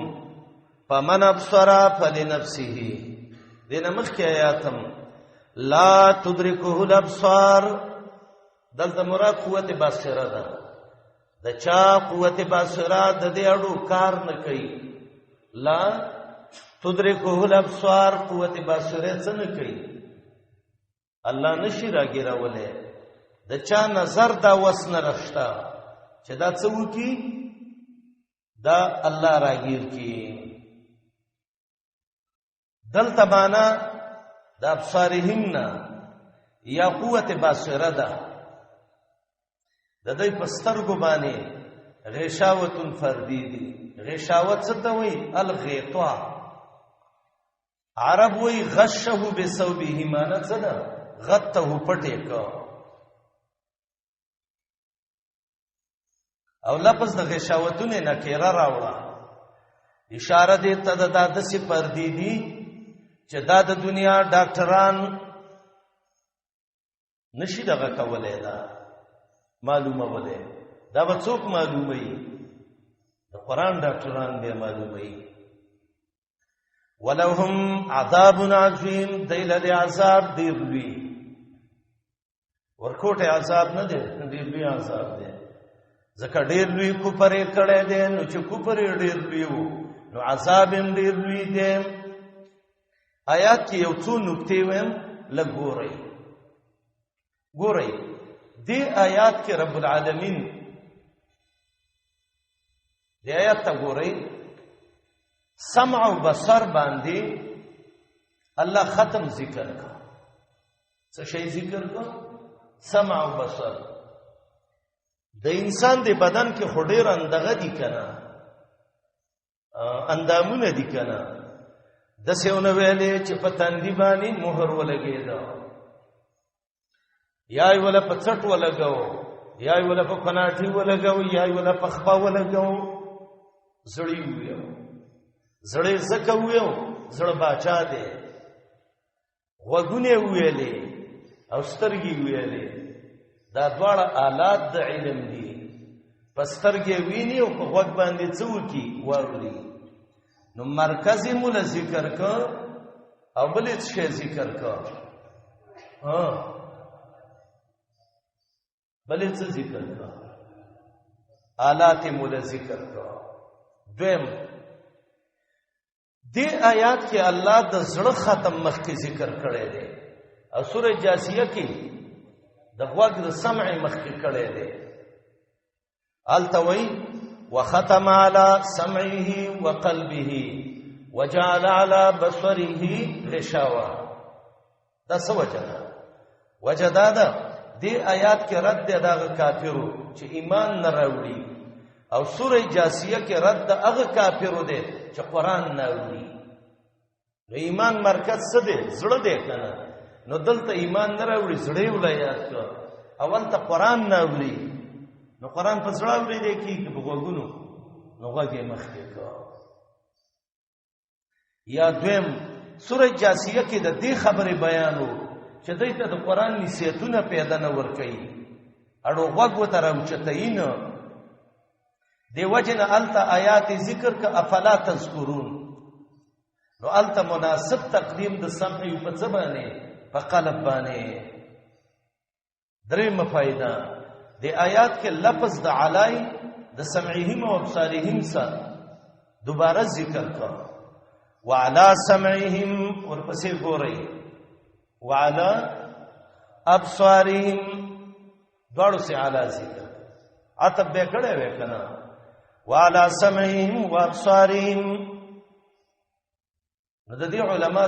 فمن ابصر فلنفسه. دینه مخکې آیاتم لا تدرکه الابصار، دلته مراد قوت باصره ده. د چا قوت باصره د دې اړو کار نه کوي. لا تدرکه الابصار، قوت باصره څه نه کوي، الله نشي راګیراولې. د چا نظر دا وس نه رښتا چې دا څه وکی، دا الله راګیر کی. دلته معنا د ابصارهم نه یا قوت باصره ده. د دې پسترګو باندې غشاوتن فردی دي. غشاوت څه ته وایي؟ الغیطا. عرب وایي غشه بثوبه، معنا څه ده؟ غته پټه کو. او لفظ د غشاوتونه نکره راوړه، اشاره دې ته د داسې پردي دي چې دا د دنیا ډاکټران نشي دغه کولای، دا معلومه ولې دا به څوک معلومي؟ د قران ډاکټران به معلومي. ولهم عذاب عظیم، دیل د عذاب دی لوی، ورکوټه عذاب نه دی، ډیر لوی عذاب دی. ځکه ډیر لوی کوپر کړی دی، نو چې کوپر ډیر لوی وو نو عذاب هم ډیر لوی دی. آیات کې یو څو نقطې ویم، لګورئ ګورئ دې آیات کې رب العالمین دې آیات ته ګورئ، سمع او بصر باندې الله ختم ذکر کا. څه شی ذکر کا؟ سمع او بصر. د انسان د بدن کې خډیر اندغه دي کنه، اندامونه دي کنه. د سیونه ویلې چې په تندی باندې مهر ولګېده، یا یې ولا په څټ ولګاو، یا یې ولا په کناټي ولګاو، یا یې ولا په خپا ولګاو. زړی ویو، زړې زکه ویو، زړه باچا دی. غوږونه ویلې او سترګې ویلې، دا دواړه آلات د علم دي. پسترګې ویني او په غوږ باندې څه وکي؟ واوري. نو مرکز مولا ذکر ک او بل څه ذکر ک؟ ها، بل څه ذکر ک؟ آلات مولا ذکر ک. دویم دې آیات کې الله د زړه ختم مخکې ذکر کړی دی، او سوره جاسیه کې د غوږ د سمع مخکې کړی دی. التوي وختم على سمعه وقلبه وجعل على بصره غشاوه. دا څه وجه ده؟ وجه دا ده، دې آیات کې رد دی دغه کافرو چې ایمان نه راوړي، او سوره جاسیه کې رد د هغه کافرو دی چې قران نه اوري. نو ایمان مرکز څه دی؟ زړه دی کنه. نو دلته ایمان نه راوړي، زړه یې ولا یاد کړ. اول ته قران نه اوري، نو قران په زړه اوري دی کی په غوګونو، نو غوږ یې مخکې کړ. یا دویم سوره جاسیه کې د دې خبرې بیانو چې دوی ته د قران نصیحتونه پیدا نه ور کوي، اړو غوږ وته راوچتای نه دی وجنه. الته آیات ذکر ک افلا تذکرون، نو الته مناسب تقدیم د سمع په څه باندې؟ په قلب باندې. درې مفایده، د آیات کې لفظ د علی د سمعهم او ابصارهم سره دوباره ذکر کړ. وعلى سمعهم ورپسې ګورئ، وعلى ابصارهم، دواړو سي علی ذکر عتب به کړه وې کنه. وعلى سمعهم وابصارهم، نو د دې علما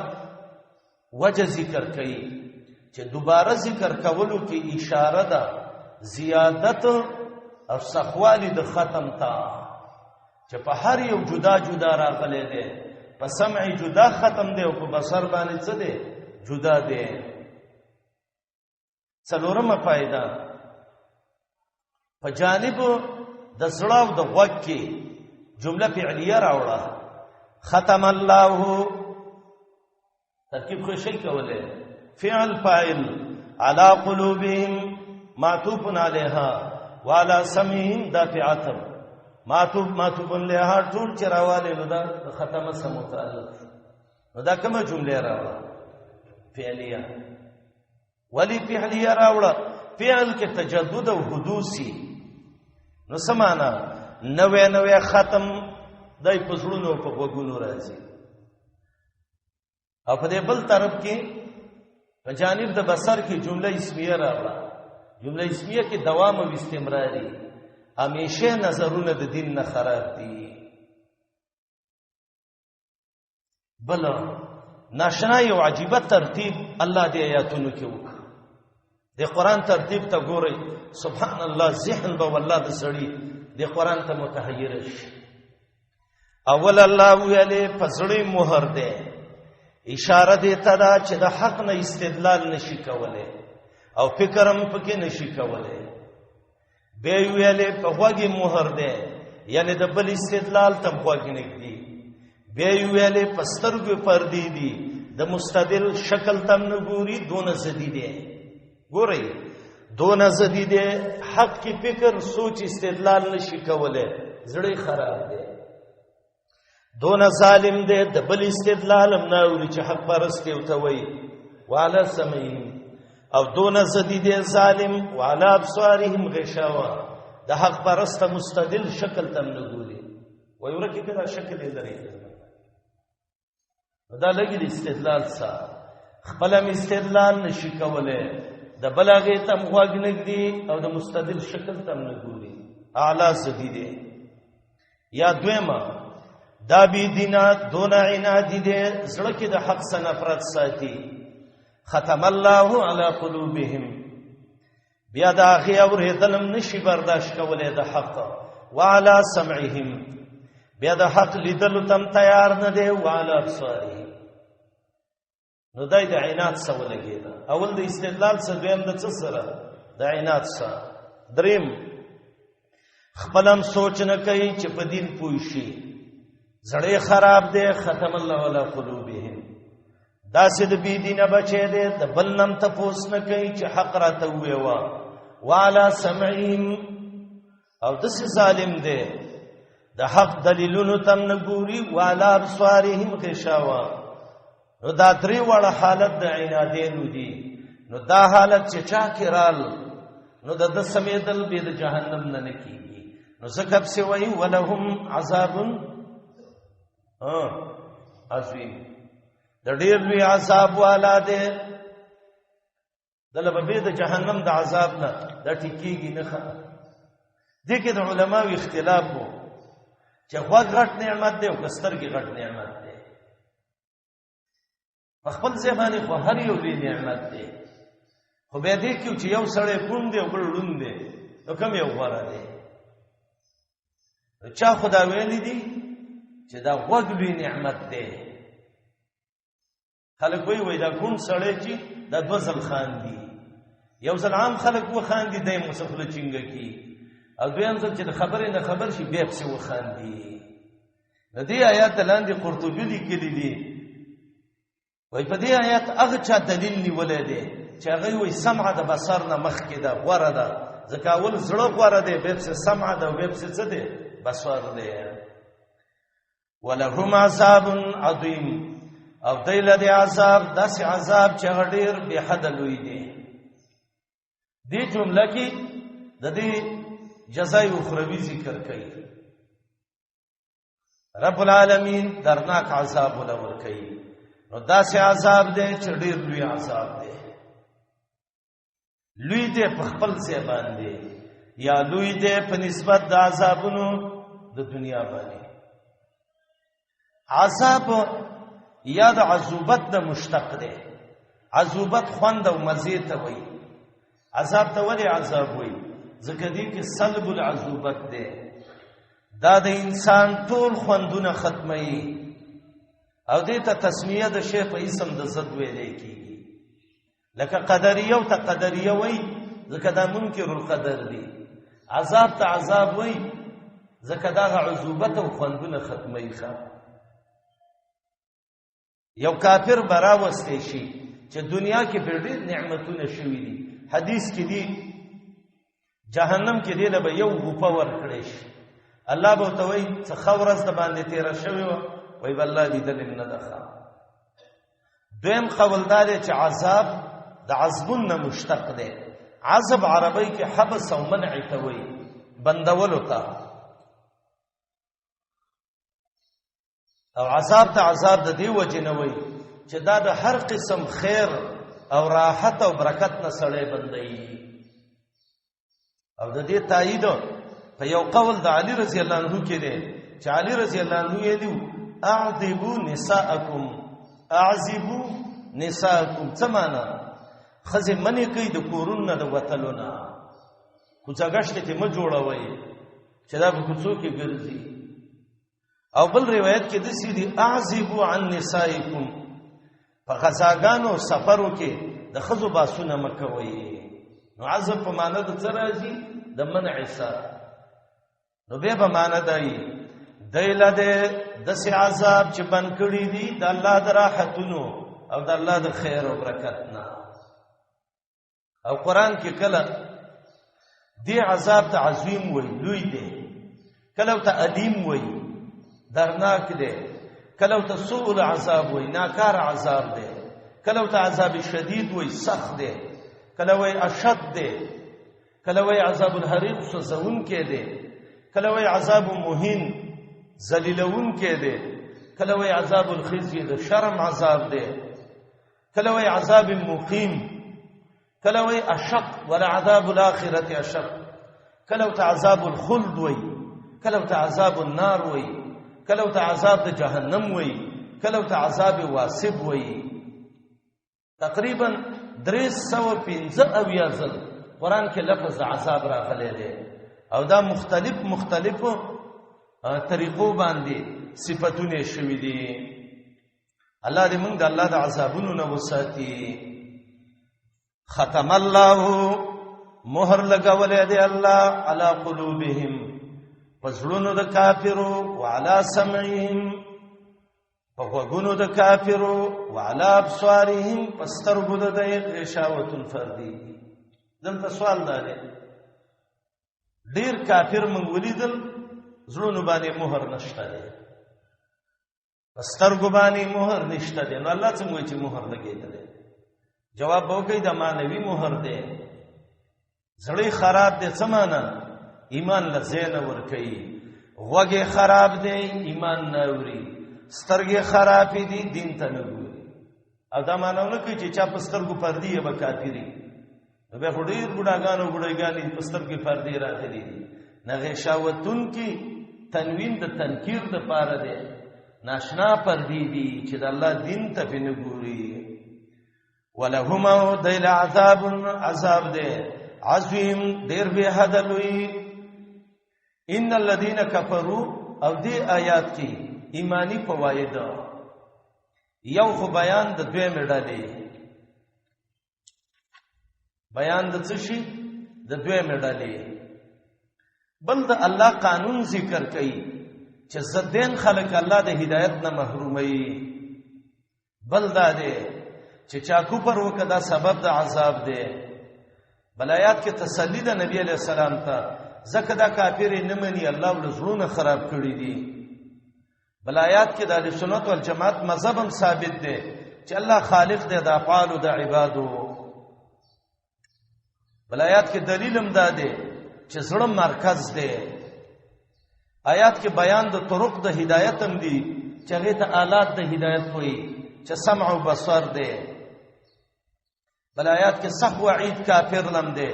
وجه ذکر کوي چې دوباره ذکر کولو کې اشاره ده زیادت او سخوالی د ختم ته، چې په هر یو جدا جدا راغلي دي، په سمع جدا ختم دی او په بصر باندې څه دی؟ جدا دی. څلورمه فائدہ، په جانب د زړه او د غوږ کې جمله فعلیه راوړه، ختم الله، ترکیب خو شي کوله، فعل فاعل، على قلوبهم معطوف عليها وعلى سمعهم دافعتم معطوف معطوف عليها، ټول چې راواله نو دا ختمه سم متعلق. نو دا کومه جمله راوړه؟ فعلیه. ولی فعلیه راوړه؟ فعل کې تجدد او حدوثي، نو سمانا نوې نوې ختم دای په زړونو په غوګونو راځي. او په دې بل طرف کې په جانب د بصر کې جمله اسمیه راوړه، جمله اسمیه کې دوام او استمراري، همیشه نظرونه د دین نه خراب دي. بل ناشنا یو عجیبه ترتیب الله دې آیاتونو کې وکړ. د قران ترتیب ته ګورئ، سبحان الله، ذهن به والله د سړي د قران ته متحیر شي. اول الله ویلې پزړې مہر ده، اشاره دې ته دا چې د حق نه استدلال نشي کوله او فکرم پکې نشي کوله. به ویلې په غوږی مہر ده، یعنی د بل استدلال تم غوږ نګدي. به ویلې پسترګو پردي دي، د مستدل شکل تم نه ګوري، دون زدي دي. ګورئ، دون زدي دي، حق کی فکر سوچ استدلال نشي کوله، زړه خراب دی. دون ظالم دی، د بل استدلال هم نه اوري چې حق پرستی او ته وایي. وعلى سمعهم، او دون زدی دی ظالم، وعلى ابصارهم غشاوه، د حق پرست مستدل شکل تم نه ګوري، وای ورکه کړه شکل یې لري. دا لګي د استدلال سره خپل هم استدلال نشي کوله، د بلاغه تم غوږ نګدي او د مستدل شکل تم نه ګوري، اعلی زدی دی. یا دویمه، دا بی دینا دون عناد دی، زړه کې د حق سره نفرت ساتي. ختم الله علی قلوبهم، بیا دا غي اورېدلم نشي برداشت کولای د حق. وعلى سمعهم، بیا د حق لیدلو تم تیار نه دی. وعلى ابصارهم، نو دای د عناد سره ولګیدا. اول د استدلال سره، دویم د څه سره؟ د عناد سره. دریم، خپلم سوچ نه کوي چې په دین پوي شي، زړې خراب دی. ختم الله علی قلوبهم، دا سه د بی دینه بچی دی، د بل نم تپوس نه کوي چې حق راته ویوا. وعلى سمعهم، او د سه ظالم دی، د حق دلیلونو تم نه ګوري. وعلى ابصارهم غشاوه، نو دا درې واړه حالت د عنادینو دي. نو دا حالت چې چا کې رال، نو د سمیدل به د جهنم نه نکیږي. نو زکه څه وایي؟ ولهم عذاب عظیم، د ډیر لوی عذاب والا دی. دله به د جهنم د عذاب نه د ټکیږي نه. ښه، دې کې د علماو اختلاف وو چې غوږ غټ نعمت دی او کسترګې غټ نعمت دی. په خپل ځای باندې خو هر یو لوی نعمت دی، خو بیا دې کې چې یو سړی کوڼ دی او بل ړوند دی، نو کوم یو غوره دی؟ چا خدا ویلی دی چې دا غوږ لوی نعمت دی. خلک وایي وای دا کوڼ سړی چې دا دوه ځل خاندي، یو ځل عام خلک وخاندي دی مسخله چنګه کی، او دویم ځل چې د خبرې نه خبر شي بیا پسې وخاندي. د دې آیات لاندې قرطبي لیکلي دي، وای په دې آیات هغه چا دلیل نیولې دی چې هغه وای سمع د بصر نه مخکې ده، غوره ده، ځکه اول زړه غوره دی، بیا پسې سمع ده، بیا پسې څه دی؟ بصر دی. ولهم عذاب عظیم، او دی له دې عذاب داسې عذاب چې هغه ډېر بې حده لوی دی. دې جمله کې د دې جزای اخروی ذکر کړي. رب العالمین درناک عذاب ولور کوي. نو داسې عذاب دی چې ډېر لوی عذاب دی، لوی دی په خپل ځای باندې، یا لوی دی په نسبت د عذابونو د دنیا باندې. عذاب یا د عذوبت نه مشتق دی. عذوبت خوند او مزه ته وایي. عذاب ته ولې عذاب وایي؟ ځکه دې کې سلب العذوبت دی، دا د انسان ټول خوندونه ختموي، او دې ته تسمیه د شی په اسم د ضد ویلې کیږي. لکه قدریه او ته قدریه وایي ځکه دا منکر القدر دی. عذاب ته عذاب وایي ځکه دا عذوبت او خوندونه ختموي. ښه یو کافر براوستې شي چې دنیا کې په ډېر نعمتونه شوي دي، حدیث کې دي جهنم کې دی له یو غوپه ورکړې شي، الله به ته وایي څه خورز د باندې تیر شوی و، وای بالله دې دلم نه ده. دویم قول دا دی چې عذاب د عذبون نه مشتق دی. عذب عربی کې حبس او منع ته وایي، بندولو ته. او عذاب ته عذاب د دی وجه نه وایي چې دا د هر قسم خیر او راحت او برکت نه سړی بندي. او د دې تایید په یو قول د علی رضی الله عنه کې دی چې علی رضی الله عنه ویلو اعذبوا نساءکم، اعذبوا نساءکم. څه معنا؟ خزه منی کوي د کورونو د وتلونه، کوڅه گشت ته م جوړوي چې دا په کوڅو کې ګرځي. او بل روایت کې د سیدی اعذبوا عن نسائکم، په غزاګانو سفرو کې د خزو باسونه مکوي. نو عذاب په معنی د څه راځي؟ د منع سره. نو به په معنی دی دیله ده د سی عذاب چې بند کړی دي د الله د راحتونو او د الله د خیر او برکت نه. او قران کې کله دی عذاب ته عظیم وای، لوی دی، کله ته الیم وای، درناک دی، کله ته سوء العذاب وای، ناکار عذاب دی، کله ته عذاب شدید وای، سخت دی، کله وای اشد دی، کله وای عذاب الحریق سوزون کې دی، کله وای عذاب مهین ذلیلون کې دی، کله وای عذاب الخزي د شرم عذاب دی، کله وای عذاب مقیم، کله وای اشق ولا عذاب الاخرته اشق، کله ته عذاب الخلد وای، کله ته عذاب النار وای، کله ته عذاب د جهنم وای، کله ته عذاب واسب وای. تقریبا 375 ځل قران کې لفظ عذاب راغلی دی، او دا مختلف مختلف طریقو باندې صفاتونه شوي دي. الله دې موږ د الله د عذابونو نه وساتي. ختم الله، مهر لګولې دی الله علی قلوبهم، پزړونو د کافرو، وعلى سمعهم، په غوږونو د کافرو، وعلى ابصارهم، پسترګو د دې غشاوتن فردي. دلته سوال دا دی، ډیر کافر مونږ ولیدل زړونو باندې مهر نشته دی، پسترګو باندې مهر نشته دی، نو الله څنګه وایي چې مهر لګېدل؟ جواب به وکړي د معنوي مهر دی. زړه خراب دی څه معنی؟ ایمان له زینه ور کوي. غوږې خراب دی، ایمان نه اوري. سترګې خرابې دي، دین ته نه ګوري. او دا معنی نه کوي چې چا په سترګو پردي یې به کافري. نو بیا خو ډېر بوډاګان او بوډاګانې په سترګې پردې راغلي دي. نه غشاوتون کې تنوین د تنکیر د پاره دی، ناشنا پردي دي چې د الله دین ته پې نه ګوري. ولهم او دیل عذاب، عذاب دی عظیم، ډیر به حد لوی. ان الذين كفروا، او دې آیات کې ایمانی فواید، یو خو بیان د دوی مډالې، بیان د څه شي؟ د دوی مډالې. بل د الله قانون ذکر کوي چې زدين خلک الله د هدایت نه محرومي. بل دا دی چې چا کوپر وکړه، دا سبب د عذاب دی. بلایات کې تسلی ده نبی علی السلام ته، زکه دا کافر نه مني، الله ول زړونه خراب کړی دي. بلایات کې د اهل سنت والجماعت مذهب هم ثابت دی چې الله خالق دی د افعال او د عبادو. بلایات کې دلیل هم دا دی چې زړه مرکز دی. آیات کې بیان د طرق د هدایت هم دی چې هغه ته آلات د هدایت وایي، چې سمع او بصر دی. بل آیات کې صح وعید کافر لم دی،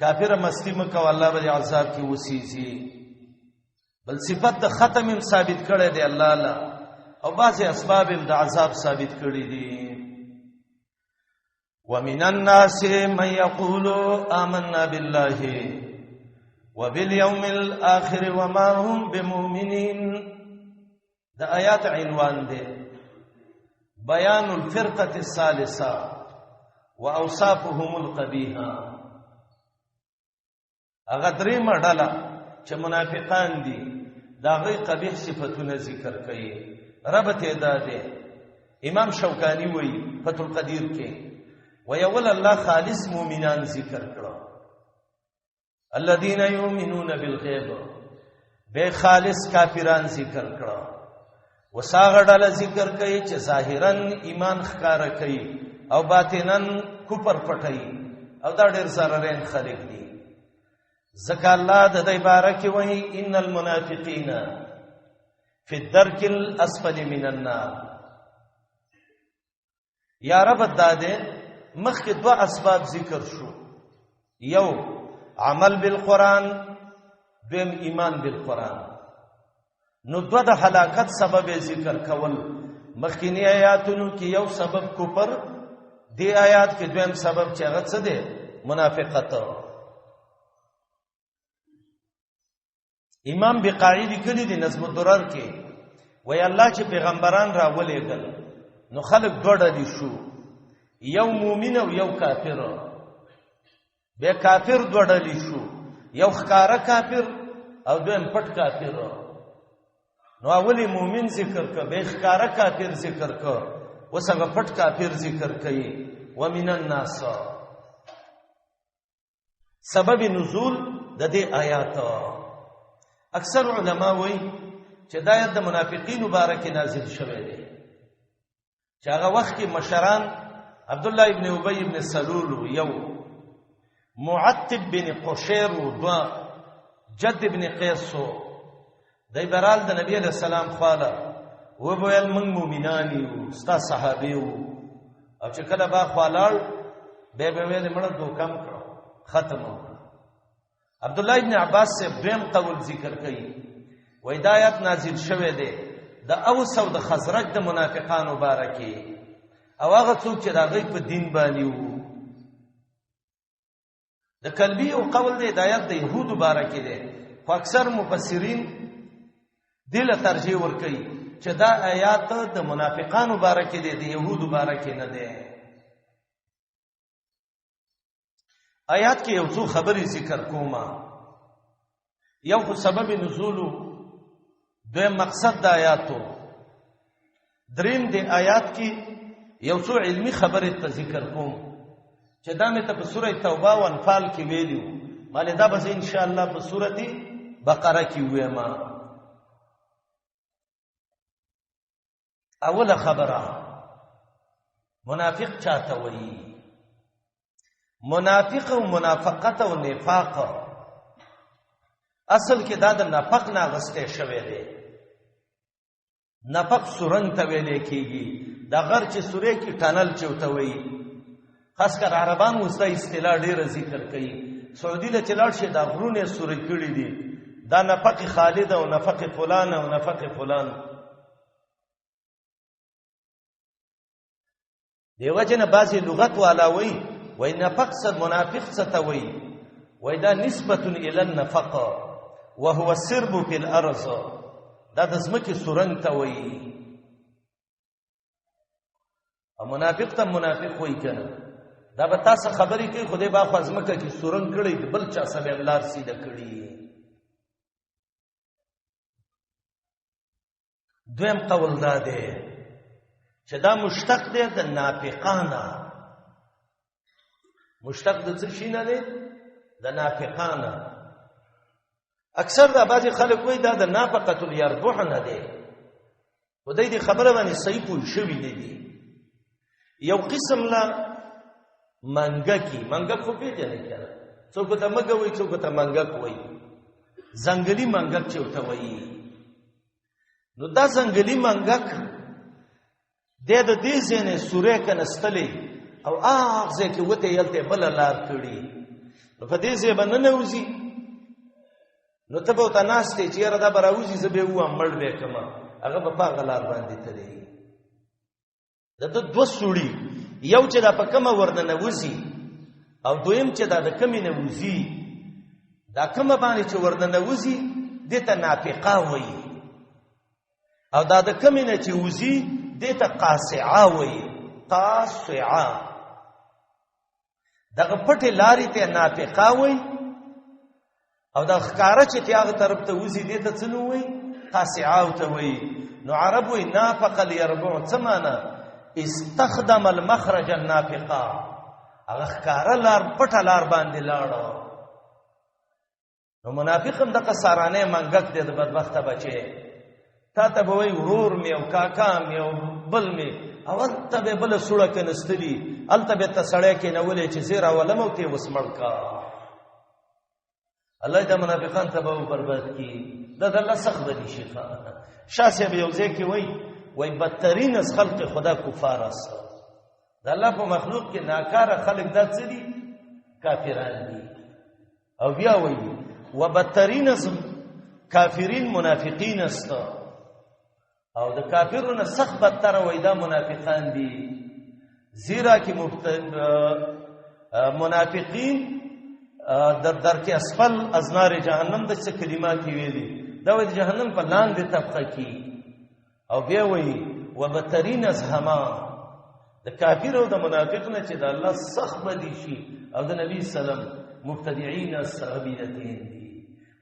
کافر مستی مکو، الله به عذاب کې وسیږي. بل صفت د ختم هم ثابت کړی دی الله لا، او بعضی اسباب هم د عذاب ثابت کړی دي. ومن الناس من يقول آمنا بالله وباليوم الآخر وما هم بمؤمنين. د آیات عنوان دی بیان الفرقه الثالثه واوصافهم القبيحه. هغه درې مډاله چې منافقان دي، دا غي قبیح صفاتونه ذکر کړي. رب ته دا ده، امام شوکانی وایي فتح القدیر کې، ویول الله خالص مؤمنان ذکر کړه، الذين يؤمنون بالغیب، به خالص کافران ذکر کړه. وساغه ډله ذکر کوي چې ظاهرا ایمان ښکارا کوي او باطنا کفر پټي، او دا ډېر ضررین خلک دي. ځکه الله د دې باره کې وایي ان المنافقین فی الدرک الاسفل من النار. یا رب داده مخکې دوه اسباب ذکر شو، یو عمل بالقران، دویم ایمان بالقران. نو دوه د هلاکت سبب ذکر کول. مخکینی آیاتونو کې یو سبب کوپر دی، آیات کې دویم سبب چې هغه څه دی؟ منافقت. امام بقاعی لیکلی دی نظم الدرر کې، وای الله چې پیغمبران را ولېګل نو خلک دوه ډلې شو، یو مؤمن او یو کافر. به کافر دوه ډلې شو، یو ښکارا کافر او دویم پټ کافر. نو اولی مؤمن ذکر ک، به ښکارا کافر ذکر ک، اوس هغه پټ کافر ذکر کړي. ومن الناس، سبب نزول د دې آیات، اکثر علما وایي چې دا آیات د منافقین مبارک نازل شوه دی، چې هغه وخت کې مشران عبد الله ابن ابي ابن سلول یو، معتب بن قشير دوا، جد ابن قیس، دای برال د نبی علیہ السلام خواله و بویل من مؤمنان یو، ستا صحابه یو. او چې کله با خوالاړ به به ویل مړه دوکم کړو، ختم. عبد الله ابن عباس سے دویم قول ذکر کړي، وای دا آیات نازل شوه دی د اوس او د خزرج د منافقانو بارکه، او هغه څوک چې د غي په دین باندې وو. د کلبی او قول دی د آیات د يهودو بارکه دی، خو اکثر مفسرین دله ترجیح ور کوي چې دا آیات د منافقانو بارکه دی، د يهودو بارکه نه دی. آیات کې یو څو خبرې ذکر کومه. یو خو سبب نزول، دویم مقصد د آیاتو، دریم د آیات کې یو څو علمی خبرې ته ذکر کوم چې دا مې ته په سوره توبه او انفال کې ویلیو، مال دا بس ان شاء الله په سوره بقره کې وایم. اوله خبره، منافق چاته وایي؟ منافق او منافقت او نفاق اصل کې دا د نفق نه غسته شوی دی. نفق سورنګ ته ویل کېږي، دا غر چې سورې کې ټنل چوته وایي. خاص کر عربان اوس دا اصطلاح ډیره ذکر کوي. سعودي له چلاړ شي دا غرونه سورې کړي دي، دا نفق خالد او نفق فلان او نفق فلان. دیو جن بعضی لغت والا وای وای نفق څه منافق څه ته وای، وای دا نسبه الی النفق وهو السرب فی الارض، دا د زمکه سورنګ ته وای. او منافق ته منافق وای کنه، دا به تاسو خبرې کوي، خدای با خو ازمکه کې سورنګ کړي، بل چا سبب لار سیده کړي. دویم قول دا دی چې دا مشتق دی د نافقانه. مشتق د څه شي نه دی؟ د نافقانه. اکثر دا بعضی خلک وایي دا د نافقه الیربح نه دی، خو دې خبره باندې صحیح پوه شوي نه دي. یو قسم لا منګکی، منګک خو پیژنې کنه، څوک ته مګه وایي، څوک ته منګک وایي، ځنګلي منګک چې ورته وایي. نو دا ځنګلي منګک د دې ځینې سورې کنستلې او هغه ځای کې وته یلته بل لار کړي، نو په دې ځای باندې نه وځي، نو ته به ته ناشته چې یاره دا براوځي، زه به و مړ به کما، هغه په پاغه لار باندې تللی. د د دوه سړي، یو چې دا په کومه ورننه وځي او دویم چې دا د کمی نه وځي، دا کومه باندې چې ورننه وځي دې ته نافقه وایي، او دا د کمی نه چې وځي دې ته قاصعه وایي. قاصعه دغه پټه لارې ته نافقه وایي، او دا ښکارا چې ته هغه طرف ته وځي دې ته څه وایي؟ قاصعه ته وایي. نو عرب وایي نافق ليربع، څه معنی؟ استخدم المخرج النافقه، هغه ښکارا لار پټه لار باندې لاړو. نو منافق هم دغه سارانه منګک دی د بدبخته بچي، تا ته به وایي ورور مې او کاکا مې او بل مې، او هلته به بله سوړه کنستلي، هلته به ته سړی کېنولې چې زه راولم او ته اوس مړ کا. الله دا منافقان تباه او برباد کړي. دا د الله سخت بدی شي. شاه صاحب یو ځای کې وایي، وایي بدترین از خلق خدا کفار است. د الله په مخلوق کې ناکاره خلق دا څه دي؟ کافران دي. او بیا وایي وبدترین از کافرین منافقین است. او د کافرونو نه سخت بدتر وای دا منافقان دي، زیرا کې منافقین در درک اسفل از نار جهنم د څه کلمات ویلي، دا وای د جهنم په لاندې طبقه کې. او بیا وای وبترین از هما، د کافر او د منافق نه چې د الله سخت بدی شي او د نبی سلام مبتدعين السبیلتین دي.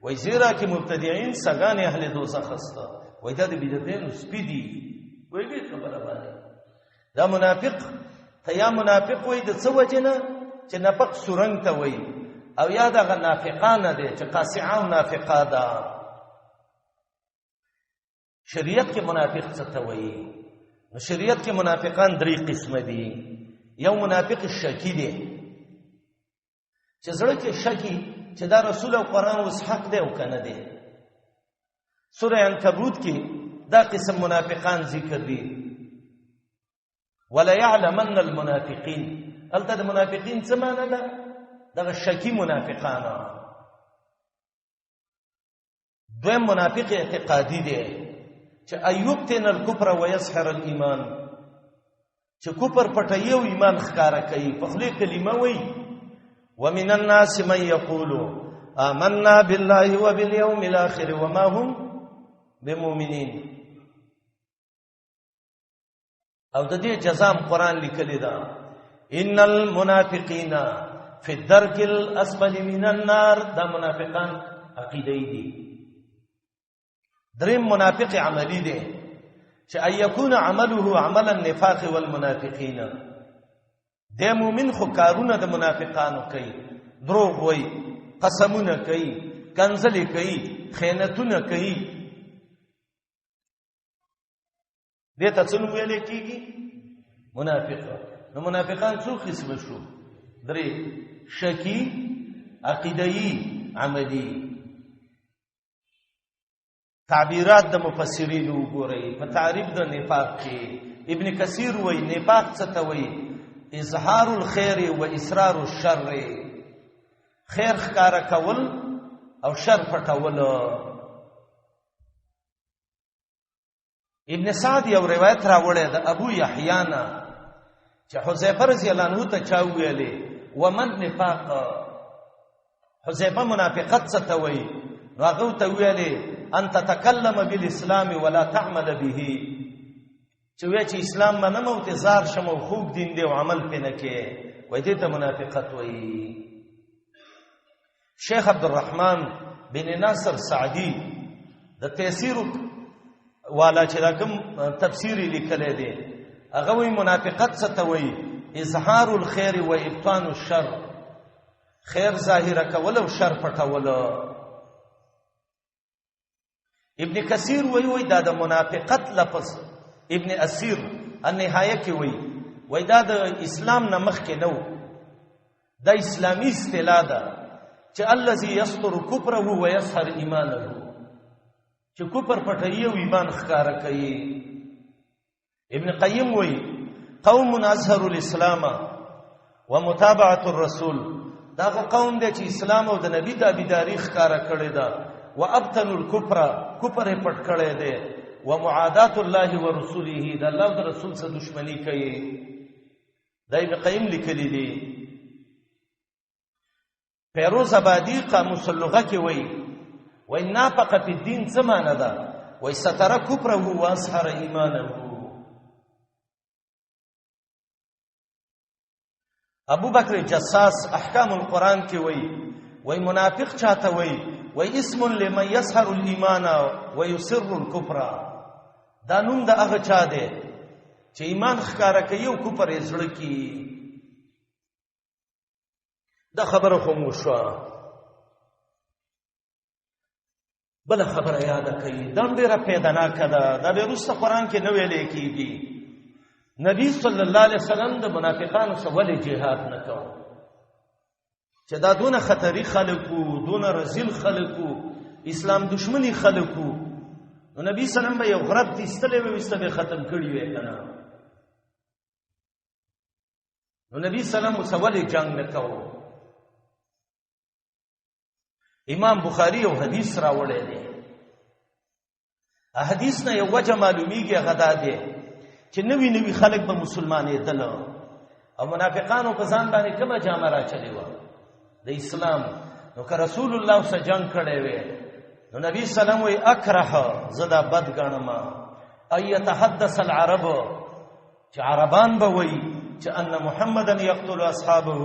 وای زیرا کې مبتدعين سګان اهل دوزخ است، وای دا د بدعتین سپی دي. وای به خبره باندې دا منافق ته یا منافق وای د څه وجه نه چې نفق سورنګ ته وای، او یا دغه نافقانه دي چې قاصعه او نافقه ده. شریعت کې منافق څه ته وایي؟ نو شریعت کې منافقان درې قسمه دي. یو منافق شکی دی چې زړه کې شکی چې دا رسول او قرآن اوس حق دی او کنه دی. سوره عنکبوت کې دا قسم منافقان ذکر دي. ولا يعلمن المنافقين، هلته د منافقین څه معنی ده؟ دغه شکی منافقان. دویم منافق اعتقادي دی چې ایوبتن الکفر ويسحر الايمان، چې کفر پټوي او ایمان ښکارا کوي، په خپل کلمه وایي. ومن الناس من يقول آمنا بالله وباليوم الاخر وما هم بمؤمنين. او د دې جزام قران لیکلی دا، ان المنافقین فی الدرک الاسفل من النار. دا منافقان عقیده دي. دریم منافق عملی دی چې ايكون عمله عمل النفاق والمنافقین. د مؤمن خو کارونه د منافقانو کوي، دروغ وایي، قسمونه کوي، کنځلې کوي، خیانتونه کوي. دې ته څه نوم ویل کېږي؟ منافق. نو منافقان څو قسمه شو؟ درې: شکی، عقیده‌ای، عملی. تعبیرات د مفسرین وګورئ په تعریف د نفاق کې. ابن کثیر وایي نفاق څه ته وایي؟ اظهار الخير و اسرار الشر، خیر ښکارا کول او شر پټول. ابن سعد یو روایت راوړی د ابو یحیی نه چې حذیفه رضی الله عنه ته چا ویلې ومن نفاق، حذیفه منافقت څه ته وایي؟ نو هغه ته ویلې ان تتکلم بالاسلام ولا تعمل به، چې وای چې اسلام منم او ته زار شم او خوب دین دی او عمل پې نه کې، وای دې ته منافقت وایي. شیخ عبد الرحمن بن ناصر سعدی د تفسیر والا چې دا کوم تفسیر لیکلی دی، هغه وی منافقت څه ته وایي؟ اظهار الخير و ابطان الشر، خیر ظاهر کول او شر پټول. ابن کثیر وی وی دا د منافقت لفظ ابن اسیر النهایه کې وی وی دا د اسلام نه مخکې نه و، دا اسلامی اصطلاح ده چې الذي یستر کفره و یسهر ایمانه، چې کفر پټوي او ایمان ښکارا کوي. ابن قیم وی قوم اظهر الاسلام ومتابعه الرسول، دا قوم دی چې اسلام او د نبی تابعداري ښکارا کړې ده، وابطن الكفر، کفر پټ کړی دی، ومعادات الله ورسوله، د الله او د رسول سره دښمنی کوي. دا ابن قیم لیکلی دی. پیروز آبادی قاموس اللغه کې وایي وای نافقه په دین څه معنی ده؟ وای ستر کفره و اظهر ایمانه. ابو بکر جساس احکام القرآن کې وایي وای منافق چاته وایي؟ وای اسم لمن یسحر الايمان ويسر الكفر، دا نوم د هغه چا دی چې ایمان ښکارا کوي او کفر یې زړه کې. دا خبره خو مو شو. بل خبره یاد کړئ، دا ډیره پیدناکه ده، دا به وروسته قران کې نه ویلې کیږي. نبی صلی الله علیه وسلم د منافقانو سره ولې جهاد نه کاوه؟ چې دا دونه خطري خلکو، دونه رزیل خلکو، اسلام دشمنی خلکو، نو نبی صلی الله علیه وسلم به یو غرب تیستلې وي، وسته به ختم کړی وي کنه. نو نبی سلام وسولې جنگ نکاو. امام بخاری یو حدیث راوړی دی، حدیث نه یو وجه معلومیږي، هغه دا دی چې نوی نوی خلک به مسلمانې دل او منافقانو په ځان باندې کومه جامه را چلی و د اسلام. نو که رسول الله سره جنگ کړی وي، نو نبی سلام وی اکره، زدا بد غنم ايتحدث العرب، چې عربان به وایي چې ان محمدن یقتل اصحابه،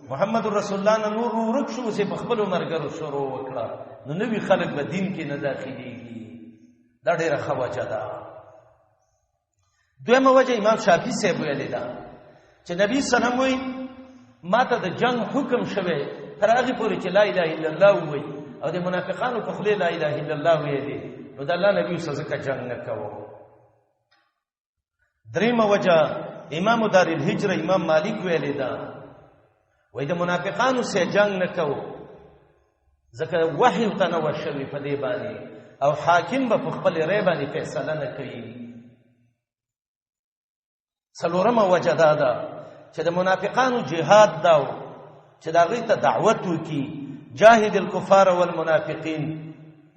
محمد رسول الله نه نور ورک شو، چې په خپل مرګرو شروع وکړه، نو نوی خلک به دین کې نه داخليږي. دا ډیره ښه وجه ده. دویمه وجه امام شافعي صاحب ویلې ده چې نبی سلام وایي ما ته د جنگ حکم شوی تر هغه پورې چې لا اله الا الله وایي، او د منافقانو په خله لا اله الا الله ویلې، نو د الله نبی سره ځکه جنگ نه کاوه. دریمه وجه امام دار الهجره امام مالک ویلې ده، وای د منافقانو سره جنگ نه کو، ځکه وحی ته نه وشوي په دې باندې، او حاکم به په خپل رای باندې فیصله نه کوي. څلورمه وجه دا ده چې د منافقانو جهاد داو چې دا غي ته دعوت وکي، جاهد الكفار والمنافقین.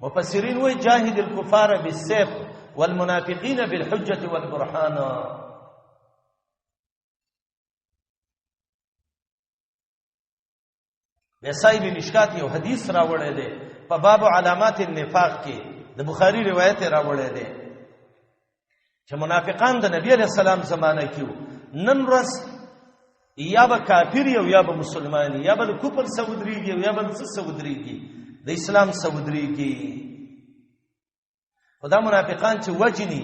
مفسرین وای جاهد الكفار بالسيف والمنافقین بالحجه والبرهان. د صاحب مشکات یو حدیث راوړی دی په باب علامات النفاق کې، د بخاری روایت راوړی دی چې منافقان د نبی علی السلام زمانه کې نن ورځ یا به کافر یو یا به مسلمان، یا به کفر سودريږي یا به څه سودريږي، د اسلام سودريږي. خدا منافقان چې وجني،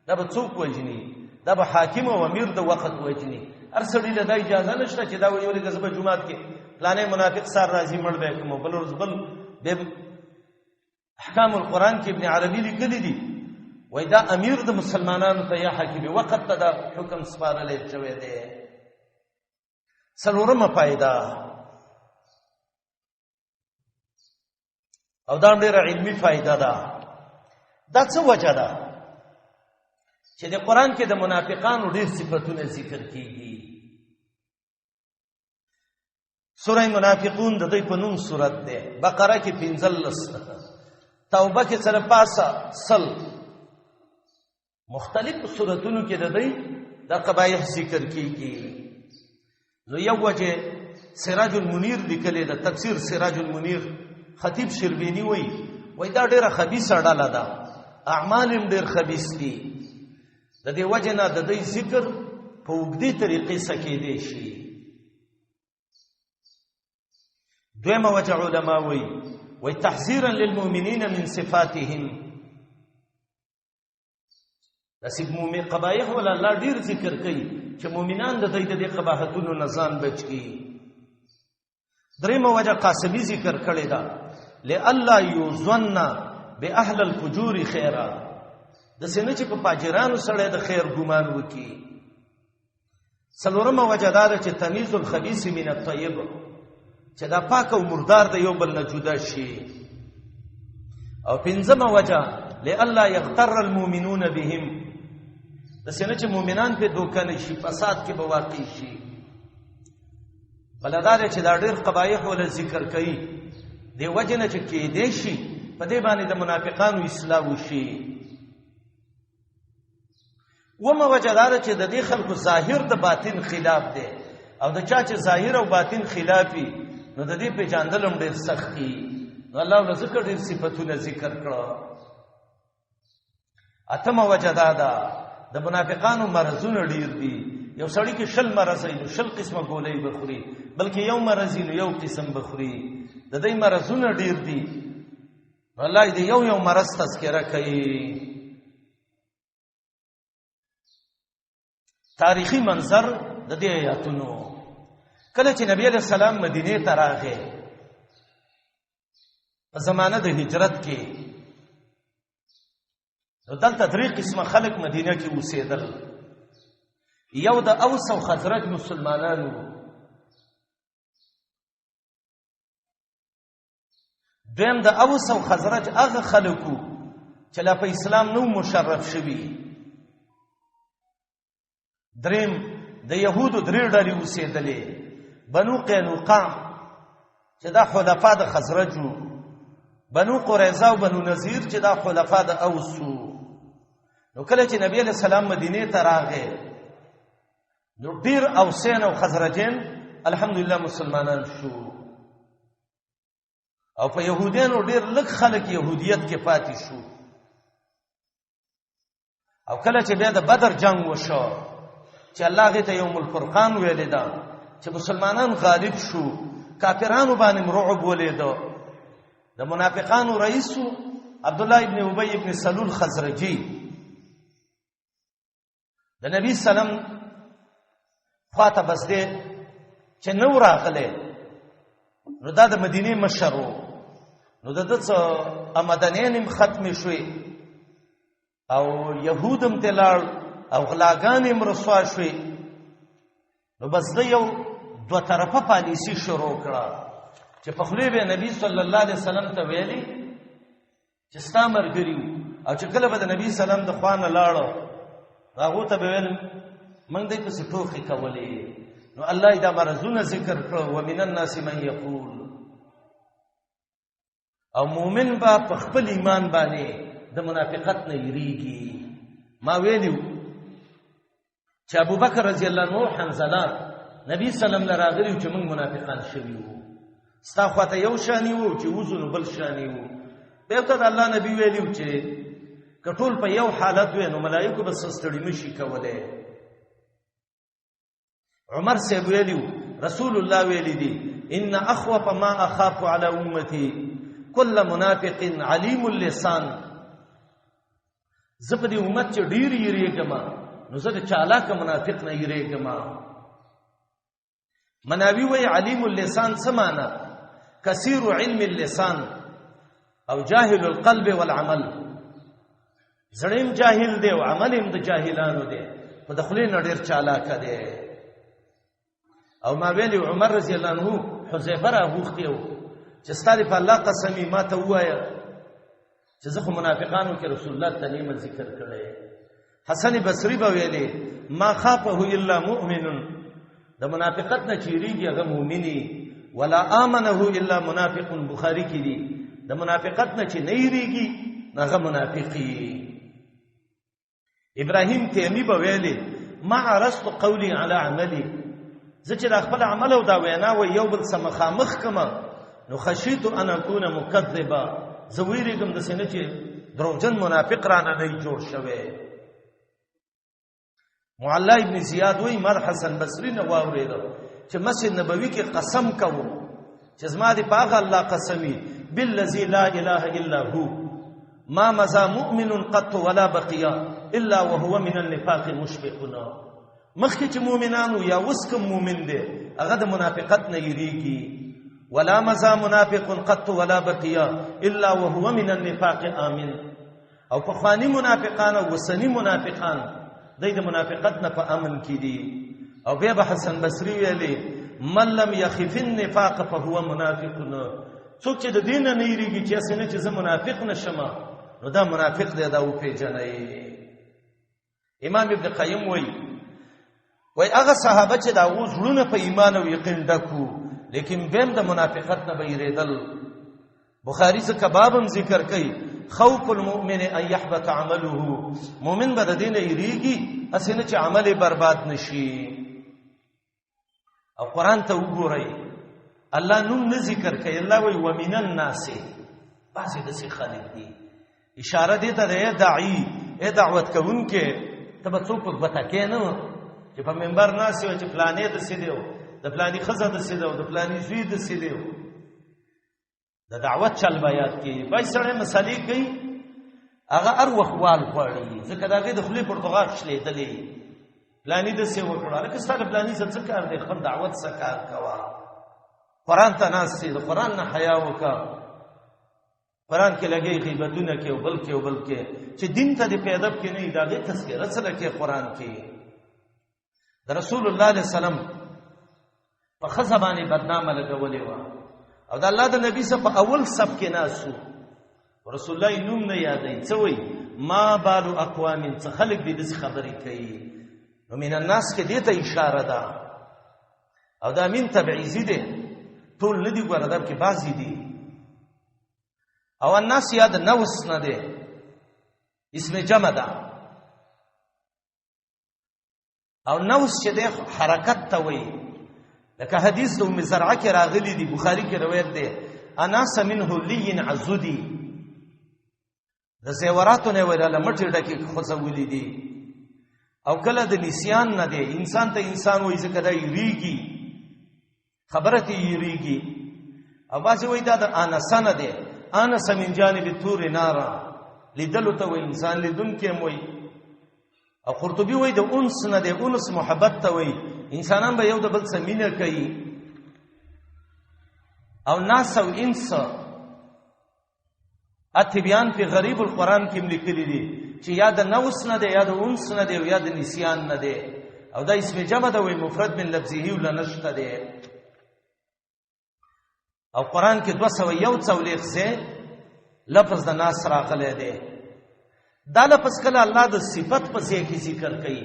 دا به څوک وجني؟ دا به حاکم او امیر د وخت وجني. هر سړي له دا اجازه نشته چې دا وایي ولې زه جمعات کې پلانې منافق سار راځي مړ به کوم، بل ورځ بل به. احکام القرآن کې ابن عربي لیکلي دي وای دا امیر د مسلمانانو ته یا حاکم وخت ته دا حکم سپارل شوی دی. څلورمه فائدہ او دا ډیره علمی فائدہ ده، دا څه وجه ده چې د قران کې د منافقانو ډیر صفاتونه ذکر کیږي؟ سوره منافقون د دوی په نوم سورت ده، بقره کې 15، توبه کې سره پاسه سل، مختلف سورتونو کې د دوی دا قبایح ذکر کیږي. نو یو وجه سراج المنیر لیکلی د تفسیر سراج المنیر خطیب شربینی وای وای دا ډیره خبيثه ډله ده، اعمال هم ډیر خبيث دي. د دې وجه نه د دې ذکر په وګدي طریقې سره کېدی شي. دویمه وجه علما وای وای تحذيرا للمؤمنین من صفاتهم. داسې مومن قبایح ول الله ډیر ذکر کوي چې مؤمنان د دې د قباحتونو نه ځان بچ کی. درېمه وجه قاسمی ذکر کړی دا لالا یظن باهل الفجور خیرا، د سینې چې په فاجرانو سره د خیر ګمان وکي. څلورمه وجه دا ده چې تمیز الخبیث من الطیب، چې دا پاک او مردار د یو بل نه جدا شي. او پنځمه وجه لالا یغتر المؤمنون بهم، د سینې چې مؤمنان په دوکه نه شي، فساد کې به واقع شي. بلدار چې دا ډېر قبایح ول ذکر کوي دی وجه نه چې کې دی شي په دې باندې د منافقانو اصلاح وشي. ومه وجه دا چې د دې خلکو ظاهر د باطن خلاف دی، او د چا چې ظاهر او باطن خلافي نو د دې پیژندل هم ډېر سخت دي. نو الله ول ذکر ډېر صفاتونه ذکر کړه. اتمه وجه دا ده د منافقانو مرزونه ډېر دي. یو سړی کې شل مرض نو شل قسمه ګولۍ بخوري، بلکې یو مرض نو یو قسم بخوري. د دې مرزونه ډېر دي. الله دې یو یو مرض تذکرہ کوي. تاریخي منظر د دې آیاتونو، کله چې نبی علیہ السلام مدینه ته راغی په زمانه د هجرت کې، نو دلته درې قسمه خلک مدینه کې اوسېدل. یو د اوس او خزرج مسلمانانو، دویم د اوس او خزرج هغه خلکو چې لا په اسلام نو مشرف شوي، دریم د يهودو درې ډلې اوسېدلې، بنو قینقاع چې دا حلفا د خزرجو، بنو قریظه او بنو نذیر چې دا حلفا د اوسو. نو کله چې نبی علیہ السلام مدینه ته راغی نو ډیر اوسین او خزرجین الحمدلله مسلمانان شو، او په يهودانو ډیر لږ خلک يهودیت کې پاتې شو. او کله چې بیا د بدر جنگ وشو چې الله غي ته یوم الفرقان ویل دا چې مسلمانان غالب شو، کافرانو باندې رعب ولید. د منافقانو رئیس عبد الله ابن ابی ابن سلول خزرجی د نبی سلام خواته بس دی چې نو راغله، نو دا د مدینه مشرو، نو د دڅ امدنین هم ختم شوې او يهودم ته لاړ او غلاګان هم رسوا شوې. نو بس د یو دوه طرفه پالیسی شروع کړه چې په خلی به نبی صلی الله علیه وسلم ته ویلي چې ستا مرګري، او چې کله به د نبی سلام د خوانه لاړو هغه ته به ویل موږ دې په ټوخي کولې. نو الله دا مرزونه ذکر کړو، ومن الناس من یقول. او مؤمن با په خپل ایمان باندې د منافقت نه یریږي. ما ویلو چې ابو بکر رضی الله عنه حنزله نبی سلام لراغلی چې موږ منافقان شوي وو، ستا خواته یو شانی وو چې وزن بل شانی وو. به ته د الله نبی ویلو چې کټول په یو حالت وې نو ملائکه به سستړي مشي کوله. عمر صاحب ویلو رسول الله ویلی دی ان اخوف ما اخاف على امتي كل منافق عليم اللسان. زه په دې امت چې ډیر یریږم نو زه د چالاک منافق نه یریږم. مناوی وی علیم اللسان څه معنی؟ کثیر علم اللسان او جاهل القلب والعمل. زړیم جاهل دی او عمل هم د جاهلانو دی، په د خولې نه ډیر چالاک دی. او ما ویلی عمر رضی الله عنه حذیفه راغوښتی و چې ستا دې په الله قسمي ما ته ووایه چې زه خو منافقانو کې رسول الله ته نیم ذکر کړی. حسن بصری به ویلي ما خافه الا مؤمن، د منافقت نه چیریږي هغه مؤمنی، ولا امنه الا منافق. بخاری کې دي د منافقت نه چې نه یریږي هغه منافقی. ابراهیم تیمی به ویلي ما عرضت قولي على عملي، زه چې د خپل عمل او دا وینا و یو بل سره مخامخ کما، نو خشیت ان اكون مکذبا، زه ویریږم د سینې چې دروغجن منافق رانه نه جوړ شوی. معلا ابن زیاد وی مر حسن بصری نه واورید چې مسجد نبوي کې قسم کوو چې زما دی پاغه الله قسمی بالذي لا اله الا هو ما مزا مؤمن قط ولا بقي الا وهو من النفاق مشفق. مخکې چې مؤمنانو یا اوس کوم مؤمن دی هغه د منافقت نه یریږي. ولا مزا منافق قط ولا بقي الا وهو من النفاق امن. او پخوانی منافقان او وسنی منافقان دای د منافقت نه په امن کې دي. او بیا به حسن بصری ویلي من لم يخف النفاق فهو منافق، څوک چې د دین نه یریږي چې اسنه چې زه منافق نشم نو دا منافق دی، دا و پیژنئ. امام ابن قیم وای وای هغه صحابه چې دا و زړونه په ایمان او یقین ډکو، لیکن بیم د منافقت نه بیریدل. بخاری څخه کبابم ذکر کوي خوف المؤمن ان يحبط عمله، مؤمن به د دین یریږي اسنه چې عمل برباد نشي. او قران ته وګورئ، الله نوم نه ذکر کوي، الله وای ومن الناس، بعضې داسې خلک دي. اشاره دې ته ده داعی، اے دعوت کوونکې، ته به څوک په ګوته کې نه چې په منبر ناست وي چې فلانې داسې دی، د فلاني ښځه داسې ده، د فلاني زوی داسې دی. د دعوت چل بیات کې بای سړی مسالې کوي، هغه هر وخت وال غواړي، ځکه د هغې د خولې پرتغال شلېدلی، فلاني داسې وکړه، لکه ستا د فلاني څه څه کار دی، خپل دعوت څه کار کوه. قرآن ته ناست یې، د قرآن نه حیا وکړه، قرآن کې لګې غیبتونه کې او بل کې او بل کې، چې دین ته دې په ادب کې نه وي، د هغې تذکره څه لکې قرآن کې. د رسول الله علیه السلام په ښځه باندې بدنامه لګولې وه، او د الله د نبی څخه په اول صف کې ناست وو، رسول الله یې نوم نه یادوي، څه وایي؟ ما بال اقوام، څه خلک دي داسې خبرې کوي. نو من الناس کې دې ته اشاره ده، او دا من تبعیضي دی، ټول نه دي ګوره، دا کې بعضې دي. او الناس یاد نوس نه دی، اسم جمع ده، او نوس چې دی حرکت ته وایي، لکه حدیث د ام زرعه کې راغلی دی، بخاری کې روایت دی، اناس منه لین عزدی، د زیوراتو نه ویل مټې ډکې خوځولې دي. او کله د نسیان نه دی، انسان ته انسان وایي ځکه دا یریږي، خبره ته یریږي. او بعضې وایي دا د انسه نه دی، انسه من جانب تور نارا، لیدلو ته وایي، انسان لیدونکی هم وایي. او قرطبي وایي د انس نه دی، انس محبت ته وایي، انسانان به یو د بل سره مینه کوي. او ناس او انس اتبیان په غریب القرآن کې لیکلي دي چې یا د نوس نه دی، یا د انس نه دی، او یا د نسیان نه دی. او دا اسم جمع ده، وایي مفرد من لفظه ولا نشته دی. او قرآن کې 241 ځای لفظ د ناس راغلی دی. دا لفظ کله الله د صفت په ځای کې ذکر کوي،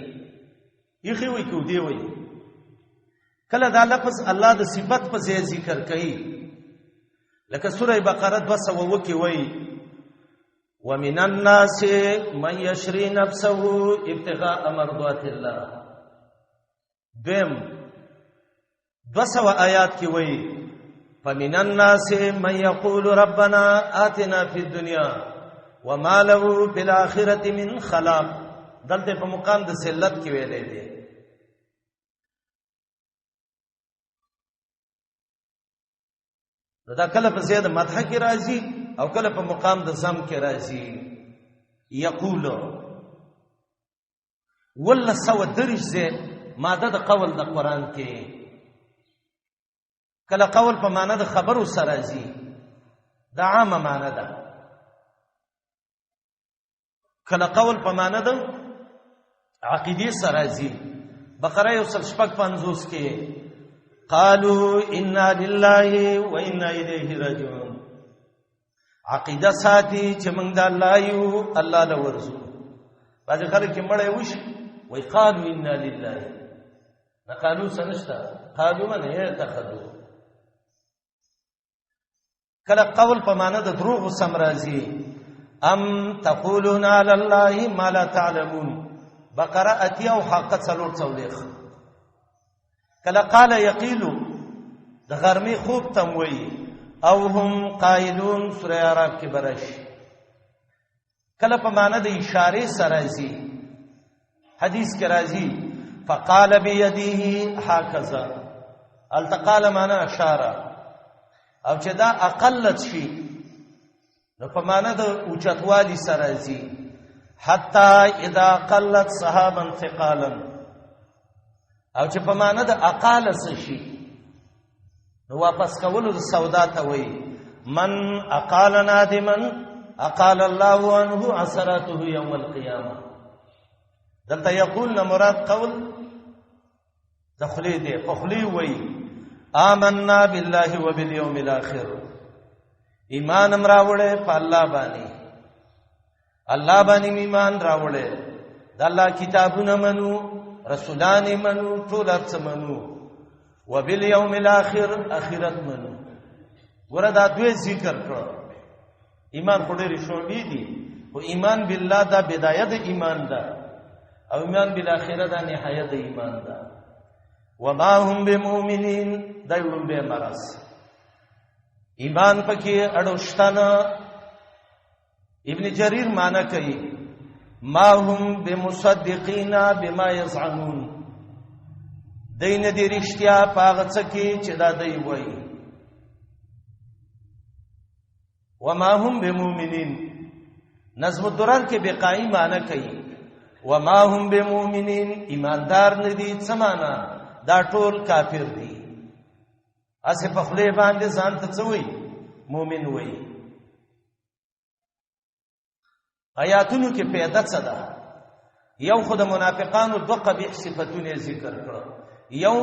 یخي وایي کو دی وایي، کله دا لفظ الله د صفت په ځای ذکر کوي، لکه سوره بقره 207 کې وایي ومن الناس من يشري نفسه ابتغاء مرضات الله. دویم 200 آیات کې وایي فمن الناس من يقول ربنا آتنا في الدنيا وما له في الآخرة من خلاق. دلته په مقام د سلت کې ویلې دي. نو دا کله په زیاده مدح کې راځي او کله په مقام د زم کې راځي. یقول ولا سو درج زه ماده د قول د قران کې، کله قول په معنی د خبرو سره راځي، دا عامه معنی ده. کله قول په معنی د عقیدې سره راځي. بقره 156 کې قالوا انا لله وانا الیه راجعون. عقیده ساتي چې موږ د الله یو، الله له ورزو. بعضې خلک چې مړی وشي وایي قالوا انا لله، نه قالو څه نشته، قالو من اعتقدوا. کله قول په معنی د دروغ سم راځي، ام تقولون علی الله ما لا تعلمون. بقره اتیا او حق څلور څولېخ. کله قال یقیل د غرمې خوب تم وی، او هم قائلون سوره اعراف کې برش. کله په معنی د اشاره سره راځي، حدیث کې راځي فقال بيديه هكذا، التقال معنا اشاره، او چې دا اقلت شي نو په معنی د اوچتوالي سره راځي، حتا اذا قلت صحابا ثقالا، او چې په معنی د اقال شي نو واپس کولو د سودا ته وایي، من اقال نادما اقال الله عنه عثراته يوم القيامه. دلته یقول نه مراد قول د خلی دی، په خلی وایي آمنا بالله وباليوم الاخر، ایمان امراوړې په الله باندې، الله باندې ایمان راوړې، د الله کتابونه منو، رسولان منو، ټول ارڅ منو، وبالیوم الاخر اخرت منو. ګوره دا دوی ذکر کړو. ایمان خو ډېرې شعبې دي، خو ایمان بالله دا بدايه د ایمان ده، او ایمان بالاخره دا نهایت د ایمان ده. وما هم بمؤمنین، دا یو به مرض ایمان پکې اړوشتنه. ابن جرير معنی کوي ما هم بمصدقین بما يزعمون، دین دې رښتیا پاغه څه کې چې دا دی وایي. وما هم بمؤمنین، نظم الدرر کې بقای معنی کوي وما هم بمؤمنین، ایماندار نه دي. څه معنی؟ دا ټول کافر دي، اسه په خله باندې ځان ته څه وایي؟ مؤمن وایي. آیاتونو کې پیدا څه ده؟ یو خو د منافقانو دوه قبیح صفاتونه ذکر کړو، یو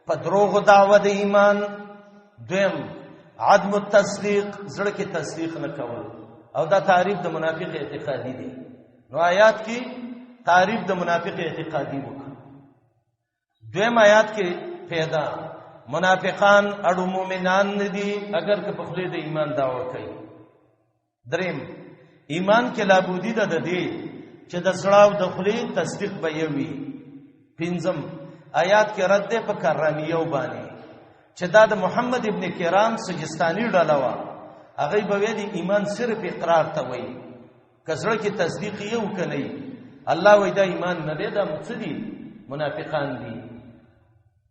په دروغ دعوه د ایمان، دویم عدم التصدیق، زړه کې تصدیق نه کول، او دا تعریف د منافق اعتقادي دی. نو آیات کې تعریف د منافق اعتقادي وکړ. دویم آیات کې پیدا منافقان اړو مؤمنان ندي اگر که په خپل د ایمان دعوه کوي. دریم ایمان کې لابودی ده د دې چې د زړه او د خلی تصدیق به یوي. پنځم آیات کې رد ده په کرامیو باندې چې دا د محمد ابن کرام سجستانی ډله وه، هغه به ویلي ایمان صرف اقرار ته وایي، که زړه کې تصدیق یو کنه، الله وایي دا ایمان نه دی، دا څه دي؟ منافقان دي.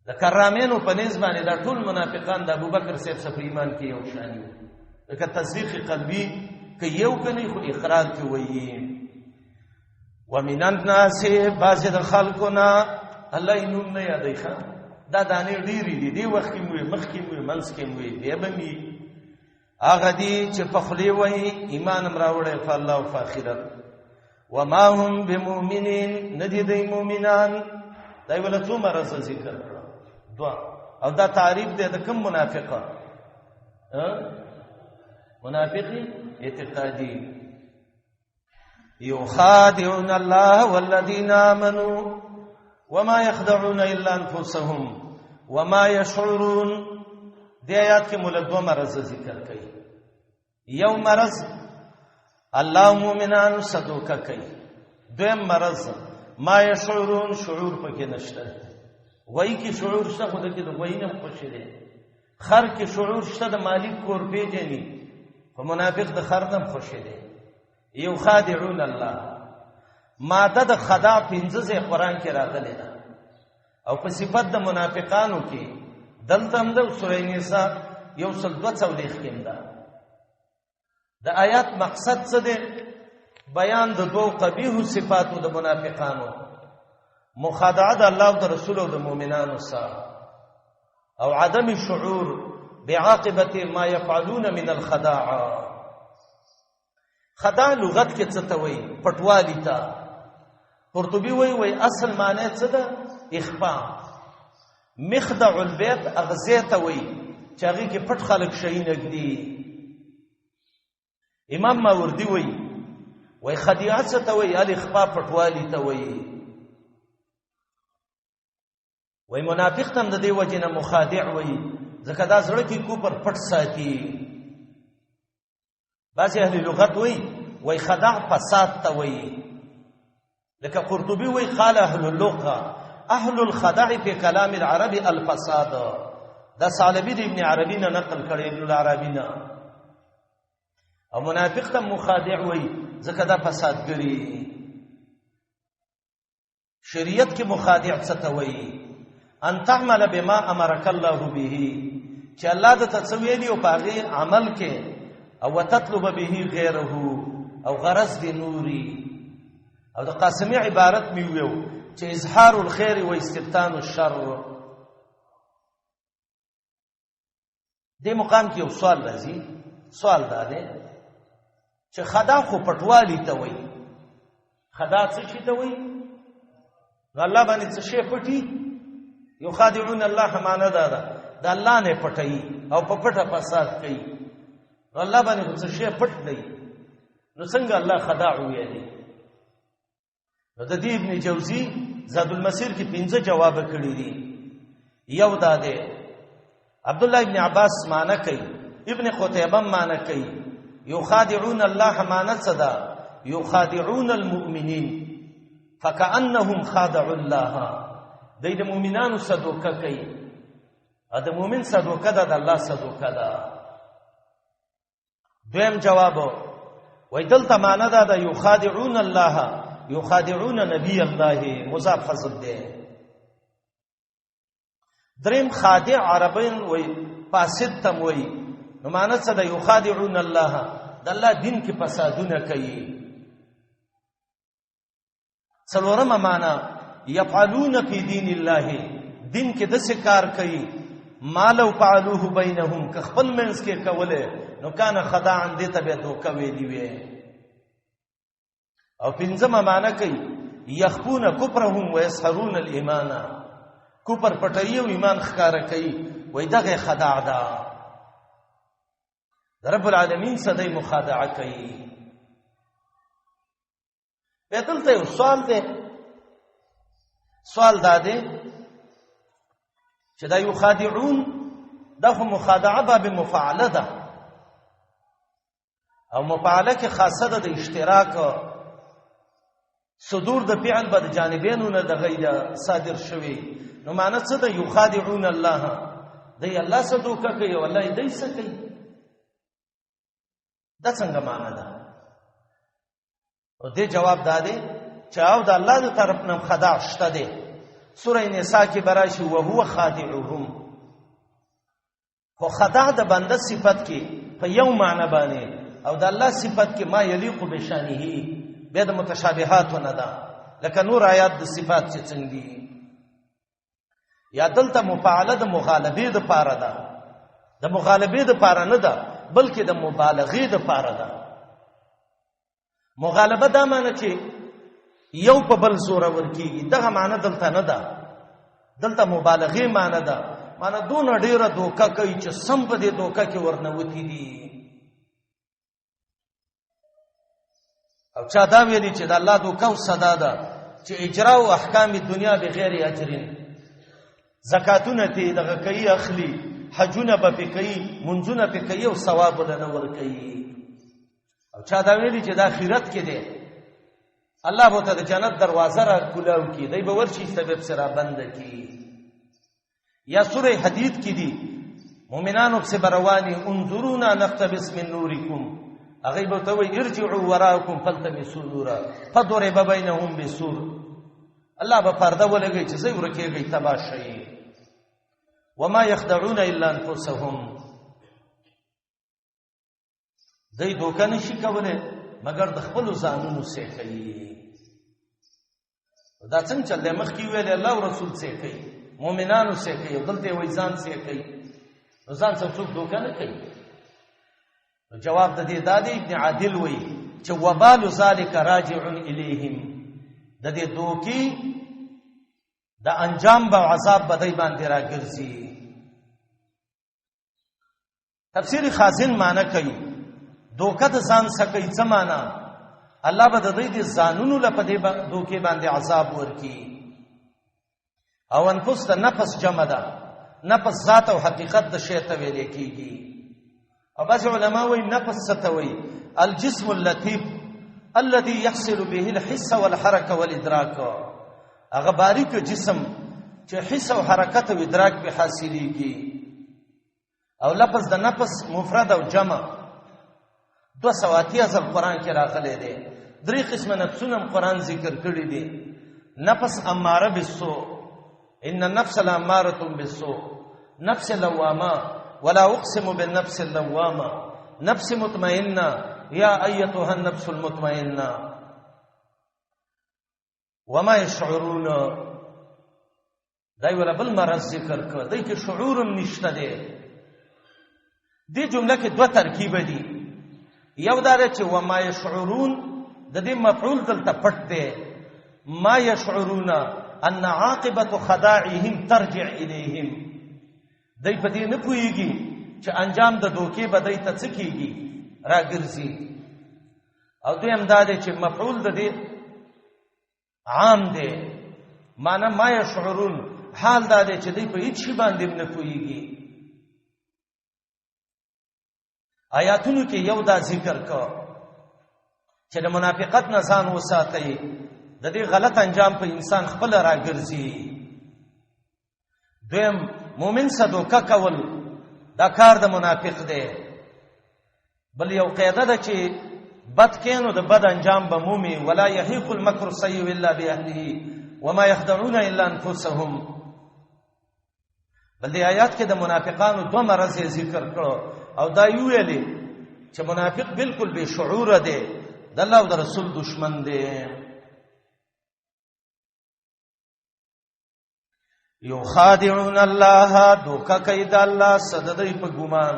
د کرامینو په نس باندې دا ټول منافقان د ابوبکر صاحب سره په ایمان کې یو شان دي، لکه تصدیق قلبي که یو کنه خو اقرار کې وایي. ومن الناس، بعض د خلکو نه الله یې نوم نه یادوي، ښه دا دانې ډېرې دي، دې وخت کې مو مخکې مو منځ کې مو بیا به مې هغه دي چې په خولې وایي ایمان هم راوړی په الله او په آخرت، وما هم بمؤمنین، نه دي دی مؤمنان. دا یې وله څو مرزه ذکر کړه؟ دوه. او دا تعریف دی د کوم منافقه؟ منافقی اعتقادي. يخادعون الله والذين آمنوا وما يخدعون إلا أنفسهم وما يشعرون. دې آیات کې مولا دوه مرز ذکر کړي. یو مرز الله مؤمنانو صدوکه کوي، دویم مرز ما يشعرون، شعور پکې نشته. وای کې شعور شته خو دکې د وای نه خوشی دی، خر کې شعور شته د مالک کور پیژني، خو منافق د خر نه خوشی دی. یو خادعون الله، ماده د خدا پنځه ځای قران کې راغلې ده، او په صفت د منافقانو کې دلته هم د سورې نساء 142 کې ده. د آیات مقصد څه دی؟ بیان د دوو قبیح صفاتو د منافقانو، مخادعه د الله او د رسول او د مؤمنانو سره، او عدم شعور بعاقبه ما يفعلون من الخداع. خداع لغت کې څه ته وایي؟ پټوالی ته. قرطبي وایي وایي اصل معنی څه ده؟ اخفاء. مخدع البيت اغزه ته وایي چې هغه کې پټ خلک شي نګدي. امام ماوردی وایي وایي خدیعه څه ته وایي؟ الاخفاء، پټوالی ته وایي. وایي منافق تم د دې وجه نه مخادع وایي، ځکه دا زړه کې کوپر پټ ساتي. بعضې اهل لغت وایي وایي خداع فساد ته وایي. لکه قرطبي وی قال اهل اللغه اهل الخدع په کلام العربي الفساد. دا ثعلبي د ابن عربي نه نقل کړي، ابن العربي نه. او منافق ته مخادع وی ځکه دا فسادګری. شریعت کې مخادع څه ته وایي؟ ان تعمل بما امرك الله به، چې الله د ته څه ویلي او په هغې عمل کې، او وتطلب به غیره، او غرض دی نوري. او د قاسمي عبارت می ویو چې اظهار الخير و استبطان الشر. دې مقام کې یو سوال راځي. سوال دا دی چې خدا خو پټوالی ته وایي، خدا څه شي ته وایي؟ نو الله باندې څه شي پټي؟ یخادعون الله معنا دا ده، د الله نه پټي او په پټه فساد کوي. نو الله باندې څه شي پټ دی، نو څنګه الله خداع ویلي؟ نو د دې ابن جوزی زاد المسیر کې پنځه جواب کړی دي. یو دا دی عبد الله ابن عباس معنی کوي، ابن قتيبه معنی کوي، یخادعون الله معنی څه ده؟ یخادعون المؤمنین فکأنهم خادعوا الله. د دې مؤمنانو سره دوکه کوي، ا د مؤمن سره دوکه ده، د الله سره دوکه ده. دویم جواب وای دلته معنی دا ده یخادعون الله یخادعون نبی الله، مضاف حذف ده. دریم خادع عربین وای فاسد تم وای، نو معنی څه ده؟ یخادعون الله، د الله دین کې فسادونه کوي. څلورمه معنا یفعلون فی دین الله، دین کې د څه کار کوي، ما لو فعلوه بینهم، که خپل منځ کې کوله نو کان خداعا، دې ته به دوکه ویلی وي. او پنځمه معنا کوي یخفون کفرهم ويسحرون الايمان، کفر پټي او ایمان ښکارا کوي، وای دغه خداع ده، رب العالمین صدې مخادعه کوي. به دلته یو سوال دی. سوال دا دی چې دا یخادعون دا خو مخادعه باب مفاعله ده، او مفاعله کې خاصه ده د اشتراک صدور د فعل بد جانبینو نه د غیر صادر شوی. نو معنی څه ده یخادعون الله؟ دی الله څه دوکه کوي او الله دې څه کوي؟ دا څنګه معنی ده؟ او دې جواب دا دی چې او د الله د طرف نه خداع شته دی. سوره نساء کې براشي وهو خادعهم. خو خداع د بنده صفت کې په یو معنی باندې، او د الله صفت کې ما یلیق بشانه، به د متشابهات نه ده، لکه نور آیات د صفات چې څنګه دي. یا دلته مفاعله د مغالبې د پاره ده، د مغالبې د پاره نه ده، بلکې د مبالغې د پاره ده. مغالبه دا معنی چې یو په بل زور ورکیږي، دغه معنی دلته نه ده، دلته مبالغه معنی ده. معنی دون ډیره دوکه کوي چې سم په دې دوکه کې ورنوتی دي. او چا دا ویلي چې د الله دوکه او صدا ده چې اجرا او احکام دنیا بغیر اجرین، زکاتونه ته دغه کوي اخلي، حجونه به پې کوي، منځونه پې کوي او ثواب له نه ورکوي. او چا دا ویلي چې دا آخرت کې دی، الله به ته د جنت دروازه را کولاو کی، دی به ورشي سبب سره بند کی. یا سوره حدید کې دي مؤمنانو په برواني انظرونا نقتبس من نورکم، هغه به ته وی ارجعوا وراکم فالتمسوا نورا فضرب بینهم بسور. الله به پرده ولګي چې زه ورکیږي تبا شي. وما يخدعون الا انفسهم، دای دوکه نشي کوله مګر د خپل ځانونو سه کوي. دا څنګه چل دی؟ مخکې ویل الله او رسول سه کوي، مؤمنانو سه کوي، دلته وای ځان سه کوي، نو ځان څه څوک دوکه نه کوي. نو جواب د دې دادی ابن عادل وای چې وبال ذالک راجع الیهم، د دې دوکي د انجام به عذاب بدای باندې راګرځي. تفسیر خازن معنی کوي دوکه د ځان سکه څه معنی؟ الله به د دې د ځانونو لپاره دوکه باندې عذاب ورکي. او انفس د نفس جمع ده، نفس ذات او حقیقت د شی ته ویل کیږي. او بعض علما وایي نفس څه ته وایي؟ الجسم اللطیف الذي يحصل به الحس والحركه والادراک، هغه باریک جسم چې حس او حرکت او ادراک په حاصلېږي. او لفظ د نفس مفرد او جمع 280 ځل قران کې راغلی دی. درې قسمه نفسونه هم قران ذکر کړی دي. نفس اماره بالسوء، ان النفس لاماره بالسوء، نفس لوامه، ولا اقسم بالنفس اللوامه، نفس مطمئنه، یا ايتها النفس المطمئنه. وما يشعرون، دا یو بل مرض ذکر کړ، دای کې شعور هم نشته دی. دې جمله کې دوه ترکیب دي. یو دا چې وما يشعرون د دې مفعول دلته پټ دی، ما يشعرون ان عاقبه خداعهم ترجع اليهم. دای په دې نه پوهیږي چې انجام د دوکې به دای ته څه کیږي راګرځي. او دویم دا دی چې مفعول د دې عام دی، معنی ما یشعرون، حال دا دی چې دوی په هیڅ شي باندې نه پوهیږي. آیاتونو کې یو دا ذکر کو چې د منافقت نه ځان وساتئ، د دې غلط انجام په انسان خپل راګرځي. دویم، مؤمن سره دوکه کول دا کار د منافق دی. بل یو قاعده ده چې بد کینو د بد انجام به مومي، ولا يحيق المكر السيء الا باهله وما يخدعون الا انفسهم. بل دی آیات کې د منافقانو دوه مرض ذکر کړو او دا یو ویلې چې منافق بالکل بے شعور دی، د الله او د رسول دشمن دی. یخادعون الله، دوکه کوي د الله سددی په ګمان،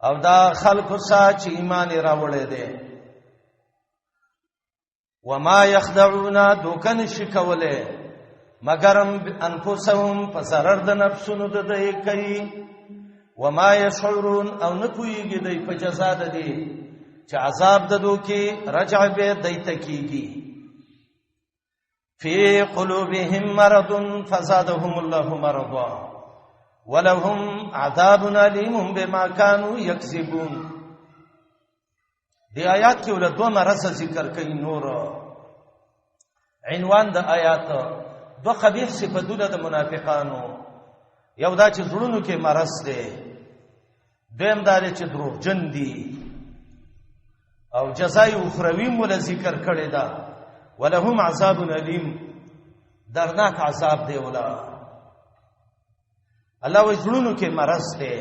او دا خلکو سا چې ایمان راوړی دی. وما یخدعون، دوکه نشي کولی مګرم انفسهم، په ضرر د نفسونو د دی کوي. وما یشعرون، او نه پوهیږي دی په جزا د دی چې عذاب د دوکې رجع به دی ته کیږي. فی قلوبهم مرض فزادهم الله مرضا ولهم عذاب الیم بما كانوا یکذبون. دی آیات کې ول دوه مرض ذکر کوي. نور عنوان د آیات دوه قبیح صفاتونه د منافقانو، یو دا چې زړونو کې مرض دی، دویم دا چې دروغجن دي، او جزای اخروی مول ذکر کړی دا، ولهم عذاب الیم، درناک عذاب دی. ولا الله وی زړونو کې مرض دی.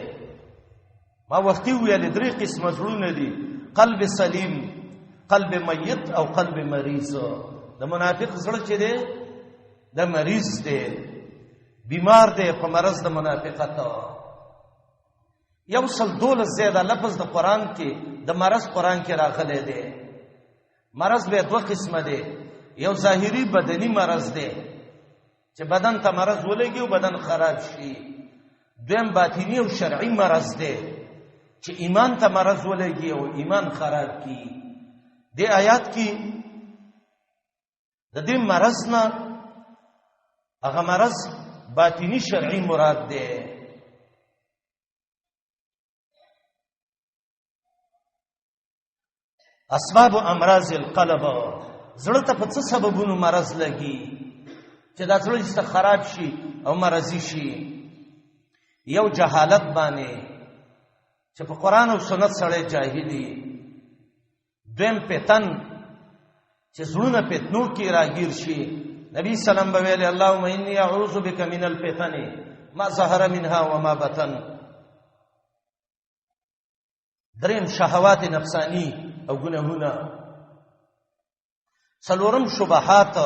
ما وختي ویل درې قسمه زړونه دي، قلب سلیم، قلب میت او قلب مریض. د منافق زړه چې دی د مریض دی، بیمار دی په مرض د منافقت. یو سل دولس زیاده لفظ د قران کې د مرض قران کې راغلی دی. مرض به دوه قسمه دی، یو ظاهری بدنی مرض دی چې بدن ته مرض ولګي او بدن خراب شي. دویم باطینی او شرعي مرض دی چې ایمان ته مرض ولګي او ایمان خراب کی. د آیات کې د دې مرض نه هغه مرض باطینی شرعي مراد دی. اسباب امراض القلب، زړه ته په څه سببونو مرض لګي چې دا زړه است خراب شي او مرضی شي؟ یو جهالت باندې چې په قران او سنت سره جاهلی. دویم پتن چې زړونه پتنو کې راګیر شي. نبی سلام به ویل اللهم انی اعوذ بک من الفتن ما ظهر منها وما بطن. دریم شهوات نفسانی او ګناهونه. څلورم شبهات،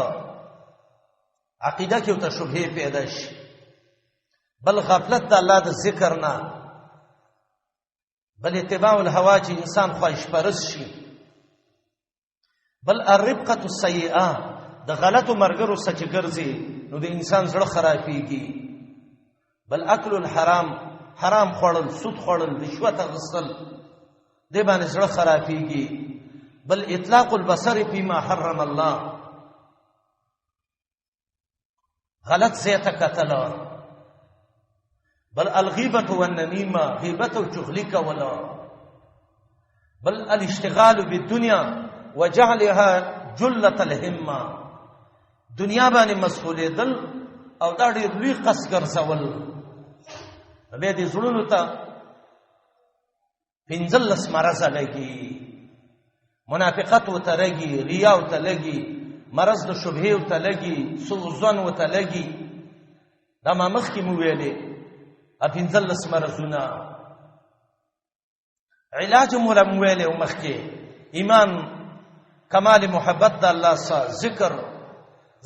عقیده کې ته شبهه پیدا شي. بل غفلت د الله د ذکر نه، بل اتباع الهوا چې انسان خواهش پرست شي. بل الرفقه السیئه، د غلطو مرګرو سره چې ګرځي نو د انسان زړه خرابېږي. بل اکل الحرام، حرام خوړل، سود خوړل، رشوت اخیستل، دې باندې زړه خرابېږي. بل اطلاق البصر فيما حرم الله، غلط ځای ته کتل. بل الغیبه والنمیمه، غیبت او چغلی کوله. بل الاشتغال بالدنیا، وجعلها جلة الهمه، دنیا باندې مسئولېدل او دا ډېر لوی قص ګرځول. به دې زړونو ته 15 مرض لګي، منافقت وته لګي، ریا وته لګي، مرض د شبهه وته لګي، سوء ظن وته لګي. دا ما مخکې مو ویلې، 15 مرضونه علاج مو لم ویلې. او مخکې ایمان، کمال محبت د الله سره، ذکر،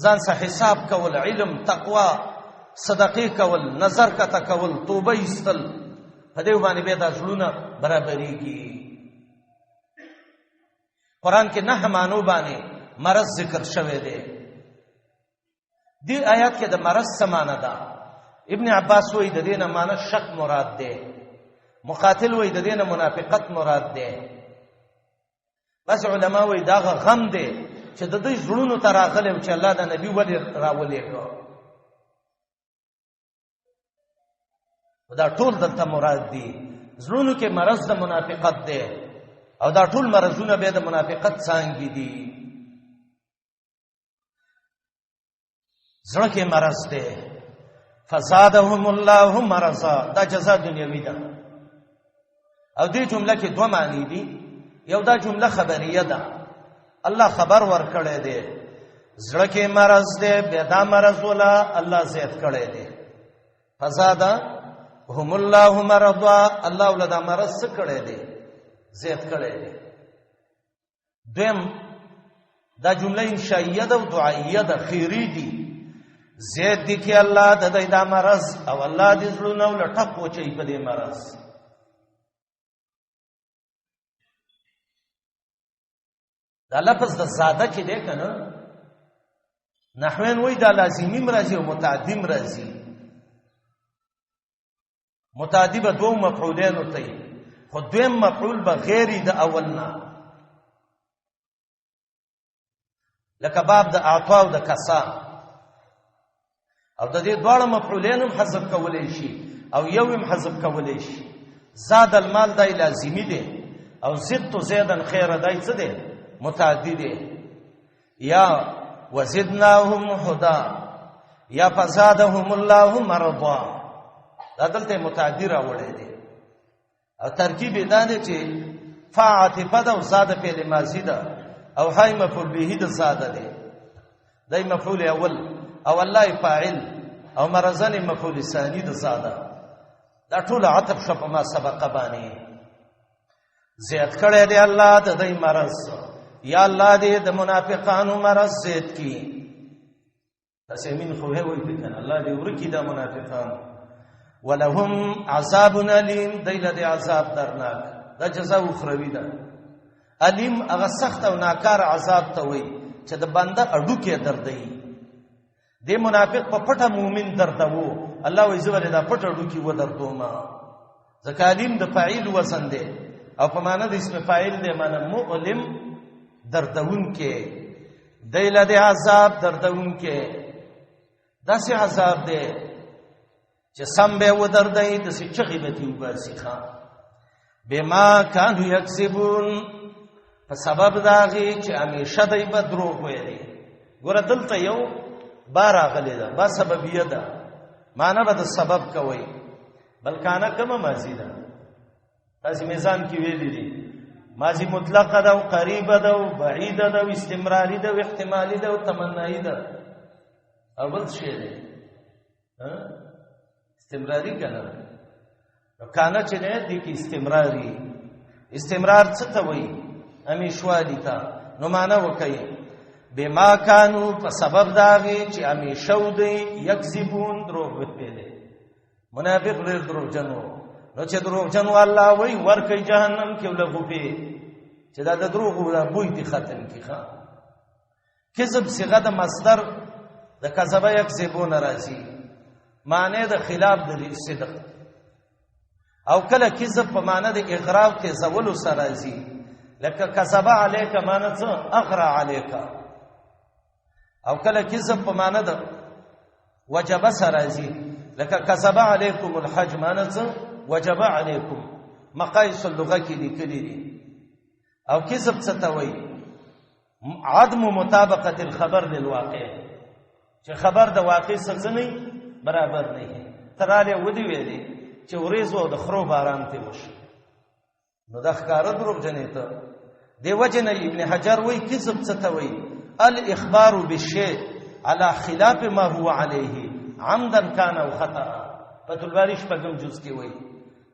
ځان سره حساب کول، علم، تقوا، صدقې کول، نظر کته کول، توبه ایستل، په دې باندې به دا زړونه برابرېږي. قران کې نه مانو باندې مرض ذکر شوی دی. دې آیات کې د مرض سمانه ده. ابن عباس وایي د دې نه معنی شک مراد ده، مقاتل وایي د دې نه منافقت مراد ده. بس علما وایي دا غم دی چې د دې زړونو ته راغلی چې الله د نبی ولې راولېږه. دا ټول دلته مراد دي. زړونو کې مرض د منافقت دی او دا ټول مرضونه به د منافقت څنګه دي. زړه کې مرض دی، فزادهم الله مرضا، دا جزاء دنیوي ده. او دې جمله کې دوه معنی دي. یو دا جمله خبریه ده، الله خبر ورکړی دی زړه کې مرض دی، بیا دا مرض ولا الله زیات کړی دی. فزاده هم الله مرضا، الله ولا دا مرض څه کړی دی؟ زیات کړی دی. دویم دا جمله انشائیه ده او دعائیه ده، خیری دي، زید دي کې الله د دې دا مرض او الله دې زړونه ولټق وچی په دې مرض. دا لفظ د زاده چې دی کنه، نحوین وای دا لازمی مرضی او متعدی مرضی. متعدی به دوه مفعولین ته، خو دویم مفعول به غیر د اول نه، لکه باب د اعطا او د کسا، او د دې دواړه مفعولین هم حذف کولای شي او یو هم حذف کولای شي. زاد المال دای لازمی دی او زدت زیدن خیر دای څه دی؟ متعدی دی. یا وزدناهم هدا یا فزادهم الله مرضا، دا دلته متعدی راوړی دی. او ترکیب دا دی چې فاعتفه ده او زاد فعل ماضی ده او های مفعول به ده زاد دی، دای مفعول اول او الله فاعل او مرزن مفعول ثانی ده زاده. دا ټول عطف شپ ما سبق باندې زیات کړی دی الله د دې مرض. یا الله دې د منافقانو مرض زیات کی. تاسو امین خو وی په کنه، الله دې ورکی دا منافقان. ولهم عذاب الیم، دیل دې عذاب درناک، دا جزاء اخروی ده. الیم هغه سخت او ناکار عذاب ته وای چې د بنده اډو کې دردي. د منافق په پټه مؤمن دردوو، الله وی زبر دا پټه اډو کې و دردو ما. ځکه الیم د فاعل وزن دی او په معنی د اسم فاعل دی، معنی مؤلم دردون کې، دیل د عذاب دردون کې. داسې عذاب دی چې سم به و دردای، د سې چغې به تی وباسي. ښا بما کانو یکسبون، په سبب داغي چې همیشه دای به دروغ ویلي. ګوره دلته یو بار غلې ده، با سببیه ده، معنی به د سبب کوي. بلکانه کومه ماضی ده؟ تاسو میزان کې ویلي دي ماضی مطلقه ده او قریبه ده او بعیده ده او استمراری ده او احتمالی ده او تمنایی ده. او بل څه دی؟ ها، استمراری کنه. نو کانه چې نه دي کې استمراری، استمرار څه ته وایي؟ همیشوالی ته. نو معنا وکي بما کانو، په سبب داغي چې همیشه دی یکذبون دروغ ویلي. منافق ډېر دروغجن وو، نو چې دروغجن الله وای ورکه جهنم کې ولغوپی چې دا د دروغ ولا بوی دي ختم کی. ښا کذب صيغه د مصدر د کذب یکذبون راځي، معنی د خلاف د صدق. او کله کذب په معنی د اغراء ته زول سره راځي، لکه کذب علیک معنی څه؟ اغرا علیک. او کله کذب په معنی د وجب سره راځي، لکه کذب علیکم الحج معنی څه؟ وجب علیکم. مقایس اللغه کې لیکلي دي. او کذب څه ته وایي؟ عدم مطابقه الخبر للواقع، چې خبر د واقع سره نه برابر نه دی. تراله ودی ویلې چې ورېز او د خرو باران ته وشي، نو دا ښکاره دروغ جنې ته دی. وجنه ابن حجر وای کذب څه ته وای؟ الاخبار بالشيء على خلاف ما هو عليه عمدا كان او خطا. فتح الباری شپږم جز کې وای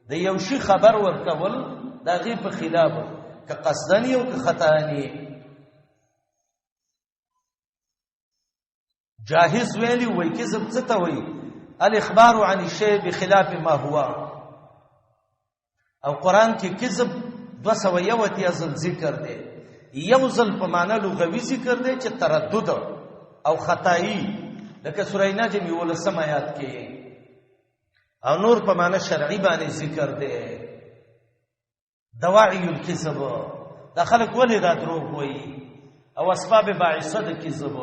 د یو شي خبر ورکول دا غي په خلاف، که قصدنی او که خطانی. جاهز ویلی وای کذب څه ته وای؟ الاخبار عن الشيء بخلاف ما هو. او قران کې کذب 281 ځل ذکر دی. یو ځل په معنی لغوي ذکر دی چې تردد او خدای، لکه سورې نجم یو لسم آیات کې، او نور په معنی شرعي باندې ذکر دی. دواعی الکذب، دا خلک ولې دا دروغ وایي او اسباب باعثه د کذب.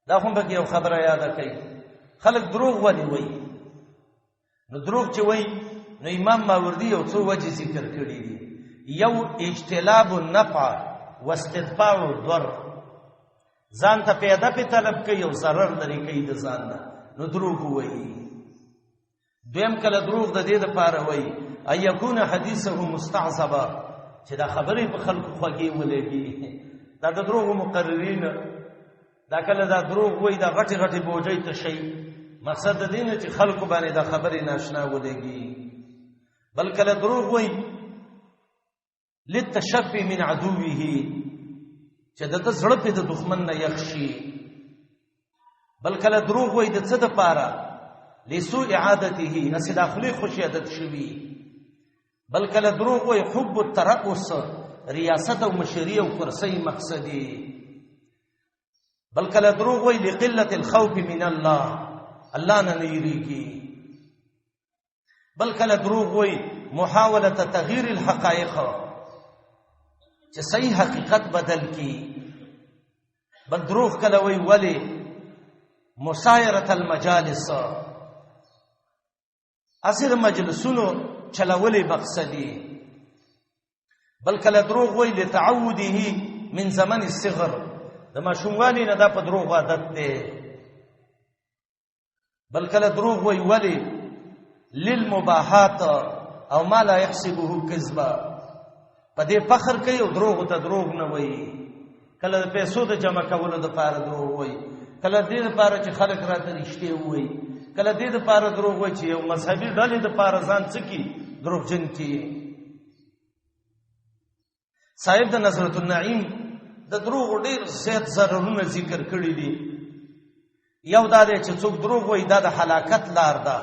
دا هم به یو خبره یاده کړئ، خلک دروغ ولې وایي؟ نو دروغ چې وایي نو امام ماوردی یو څو وجې ذکر کړې دي. یو اجتلاب النفع واستدفاع الضر، ځان ته پیدا په طلب کوي او ضرر لري کوي د ځان نه، نو دروغ وایي. دویم کله دروغ د دې لپاره وایي ايكون حدیثه مستعصبا، چې دا خبرې په خلکو خوږې ولګي. دا د دروغ مقررین دا کله دا دروغ وایي، دا غټي غټي بوجي ته شي، مقصد د دې نه چې خلکو باندې دا خبرې ناشنا ولګي. بل کله دروغ وایي للتشفي من عدوه، چې د زړه په د دښمن نه یخشي. بل کله دروغ وایي د څه د پاره؟ لسوء عادته، اسی داخلي خوشی عادت شوی. بل کله دروغ وایي حب الترأس، ریاست او مشری او کرسي مقصدی. بل کله دروغ وایي لقله الخوف من الله، الله نه نیریږي. بل کله دروغ وایي محاوله تغییر الحقائق، چې صحیح حقیقت بدل کی. بل دروغ کله وایي ولی مسایره المجالس، اصل مجلسونو چلولې مقصدی. بل کله دروغ وایي لتعوده من زمن الصغر، د ماشوموالي نه دا په دروغ عادت دی. بل کله دروغ وایي ولی للمباحات او ما لا يحسبه كذبا، په دې فخر کوي او دروغ ته دروغ نه وایي. کله د پیسو د جمع کولو لپاره دروغ وایي، کله دې لپاره چې خلک راته رښتیا وایي، کله دې لپاره دروغ وایي چې یو مذهبي ډلې لپاره ځان څکی دروغجن کی. صاحب د نظرت النعیم د دروغ ډیر زیات ضررونه ذکر کړی دي. یو دا دی چې څوک دروغ وایي دا د هلاکت لار ده،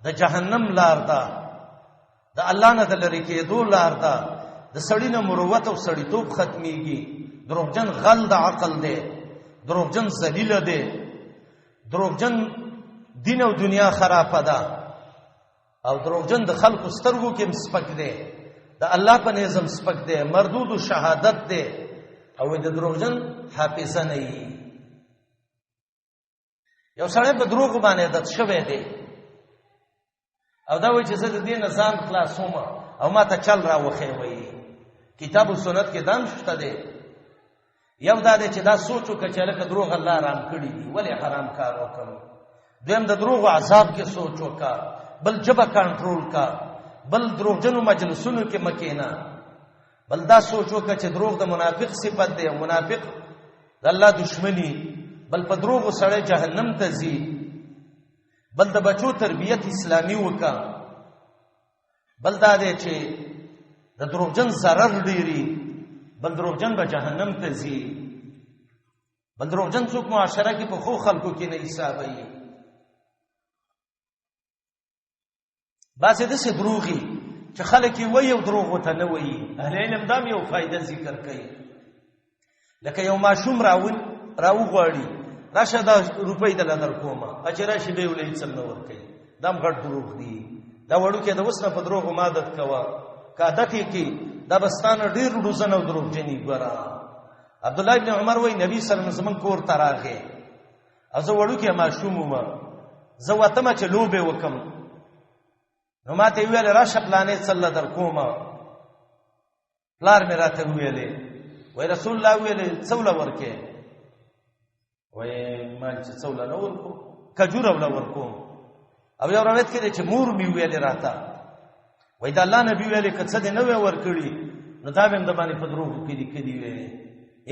د جهنم لار ده، د الله نه د لرې کېدو لار ده، د سړي نه مروت او سړیتوب ختمېږي. دروغجن غل د عقل دی، دروغجن ذلیل دی، دروغجن دین او دنیا خرابه ده، او دروغجن د خلکو سترګو کې هم سپک دی، د الله په نظم سپک دی، مردود شهادت دی، او د دروغجن حافظه نه وي. یو سړی په دروغ باندې عادت شوی دی او دا وایي چې زه د دې نه ځان خلاصوم او ما ته چل راوښی وایي. کتاب او سنت کې دام شته دی. یو دا دی چې دا سوچ وکړه چې لکه دروغ الله حرام کړي دي، ولې حرام کار وکړم؟ دویم د دروغ عذاب کې سوچ وکړه، بل جبه کنټرول کا، بل دروغجنو مجلسونو کې مکینا، بل دا سوچ وکړه چې دروغ د منافق صفت دی او منافق د الله دشمنی، بل په دروغ سړی جهنم ته ځي، بل د بچو تربیت اسلامی وکړه، بل دا دی چې د دروغجن ضرر ډیری، بل دروغجن به جهنم ته ځي، بل دروغجن څوک معاشره کې په خو خلکو کې نه حسابوي. بعضې داسې دروغي چې خلک یې وایي او دروغ ورته نه وایي. اهل علم دا یو فایده ذکر کوي، لکه یو ماشوم راوغواړي راشه دا روپۍ دله در کومه، چې راشي بیا ولې هېڅ هم نه ورکوي، دا هم غټ دروغ دي. دا وړوکی د اوس نه په دروغو هم عادت کوه، که عادت یې کړي دا به ستا نه ډېر ډوزن او دروغجني. ګوره عبدالله ابن عمر وایي نبي صلی الله علیه وسلم زموږ کور ته راغی او زه وړوکی ماشوم وم، زه وتمه چې لوبې وکړم، نو ما ته یې وویل راشه پلانې څه له در کومه. پلار مې راته وویلې، وای رسول الله ویل څوله ورکې؟ وای ما چې څوله نه ورکو، کجوره ولا ورکو. او یو روایت کې چې مور می ویل راته، وای دا الله نبی ویل کڅ دې نه وی ورکړي نو دا به هم د باندې په دروغ کې لیکلي وي.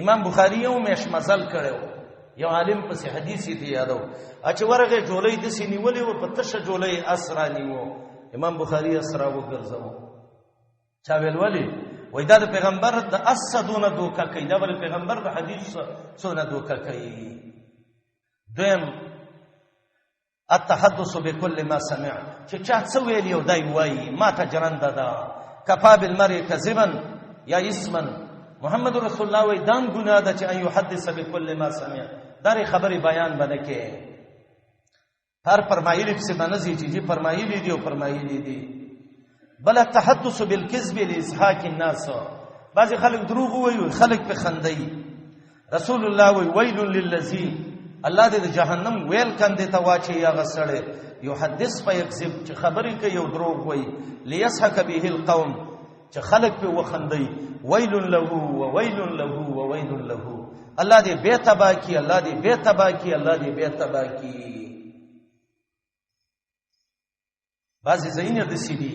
امام بخاری یو مېش مزل کړو، یو عالم پسې حدیث دی یادو، اچ ورغه جولې د سینې ولې و په تشه جولې اسرا نیو، امام بخاری اسرا وګرځاو. چا ویل ولی؟ وای دا د پیغمبر د اسدونه دوکه کوي، دا بل پیغمبر د حدیث څونه دوکه کوي. دویم التحدث بكل ما سمع، چې چا څه ویل یو دای وای ما ته جرند ده، کفا بالمرء کذبا یا اسما. محمد رسول الله وای دام ګناه ده چې ان يحدث بكل ما سمع، دا خبرې بیان باندې کې هر فرمایلی پسې باندې چې جی فرمایلی دی او فرمایلی دی. بل التحدث بالكذب لاسحاق الناس، بعضی خلک دروغ وایي خلک په خندای. رسول الله وی ویل للذی، الله دې د جهنم ویل کندې ته واچي یا غسړې، یحدث فیکذب، چې خبرې کوي او دروغ وایي، لیسحک به القوم، چې خلک په وخندي. ویل له وویل له وویل له، الله دې به تبا کی، الله دې به تبا کی، الله دې به تبا کی. بعضې ځایونه داسې دي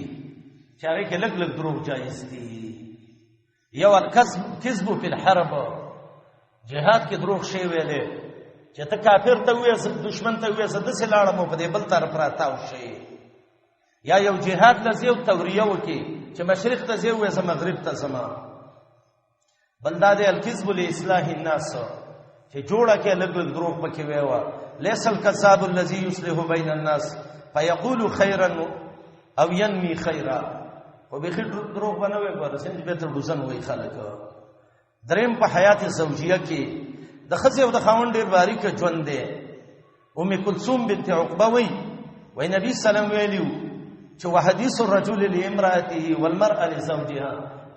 چې هغې کې لږ لږ دروغ جایز دي. یو الکذب کذب فی الحرب، جهاد کې دروغ شی ویلې چې ته کافر ته وې، دشمن ته وې، زه داسې لاړم او په دې بل طرف راتاو شي. یا یو جهاد لځي او توریه وکي چې مشرق ته ځي وې، زه مغرب ته ځم. بل دا دی الکذب لاصلاح الناس، چې جوړه کې لږ لږ دروغ پکې ویوا. ليس الكذاب الذي يصلح بين الناس فيقول خيرا او ينمي خيرا، خو به خیر دروغ بنوي ګوره څنګه به تر ډوزن وای خلک. دریم په حیات زوجیه کې د ښځې او د خاوند ډېر باریک ژوند دی. ام کلثوم بنت عقبه وای، وای نبی سلام ویلیو چې وحدیث الرجل لامراته والمرأه لزوجها،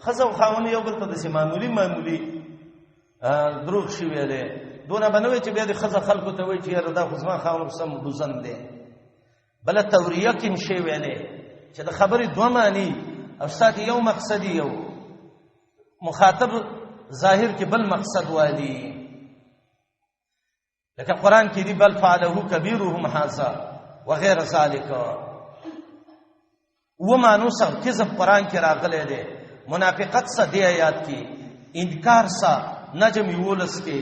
ښځه او خاوند یو بل ته داسې معمولي معمولي دروغ شي ویلې، دونه به نه وي چې بیا د ښځه خلکو ته وایي چې یاره دا خو زما خاوند سم ډوزن دی. بله توریه کې هم شی ویلې چې د خبرې دوه معنی او ستا د یو مقصد یو مخاطب ظاهر کې بل مقصد والی، لکه قرآن کې دی بل فعله کبیرهم هذا وغیر ذلک. و مانو سره کذب قرآن کې راغلی دی. منافقت سره دی آیات کې، انکار سره نجم 11 کې،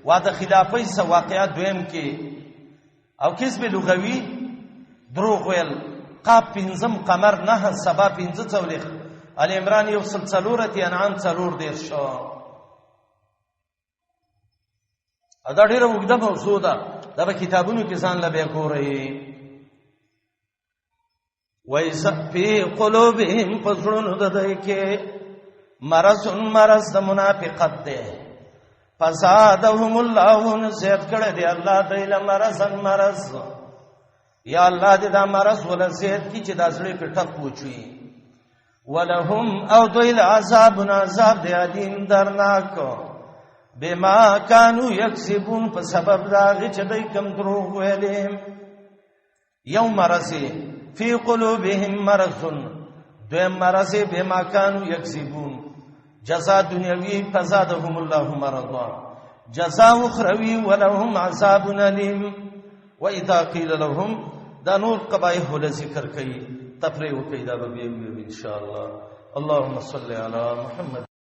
وعده خلافی سره واقعا دویم کې، او کذب لغوي دروغ ویل قاف 5 قمر 9 سبا 45 ال عمران 104 انعام 34. دا ډیره اوږده موضوع ده، دا به کتابونو کې ځان له بیا ګورئ. وایس فی قلوبهم، پزړونو د دوی کې مرض، مرض د منافقت دی. فزادهم الله، زیات کړی دی الله دوی له مرضا مرض. یا الله دې دا مرض ولا زیات کی چې دا زړه په ټپ وچوي. ولهم او دوی له عذاب عذاب دی علیم درناک، بما کانوا یکسبون، په سبب دا چې دوی کم دروغ ویلې. یو مرض فی قلوبهم مرض، دویم مرض بما کانوا یکسبون، جزاء دنیوی فزادهم الله مرضا، جزاء اخروی ولهم عذاب الیم. واذا قیل لهم، دا نور قبایح له ذکر کوي، تفریح وکي دا به ان شاء الله. اللهم صل علی محمد.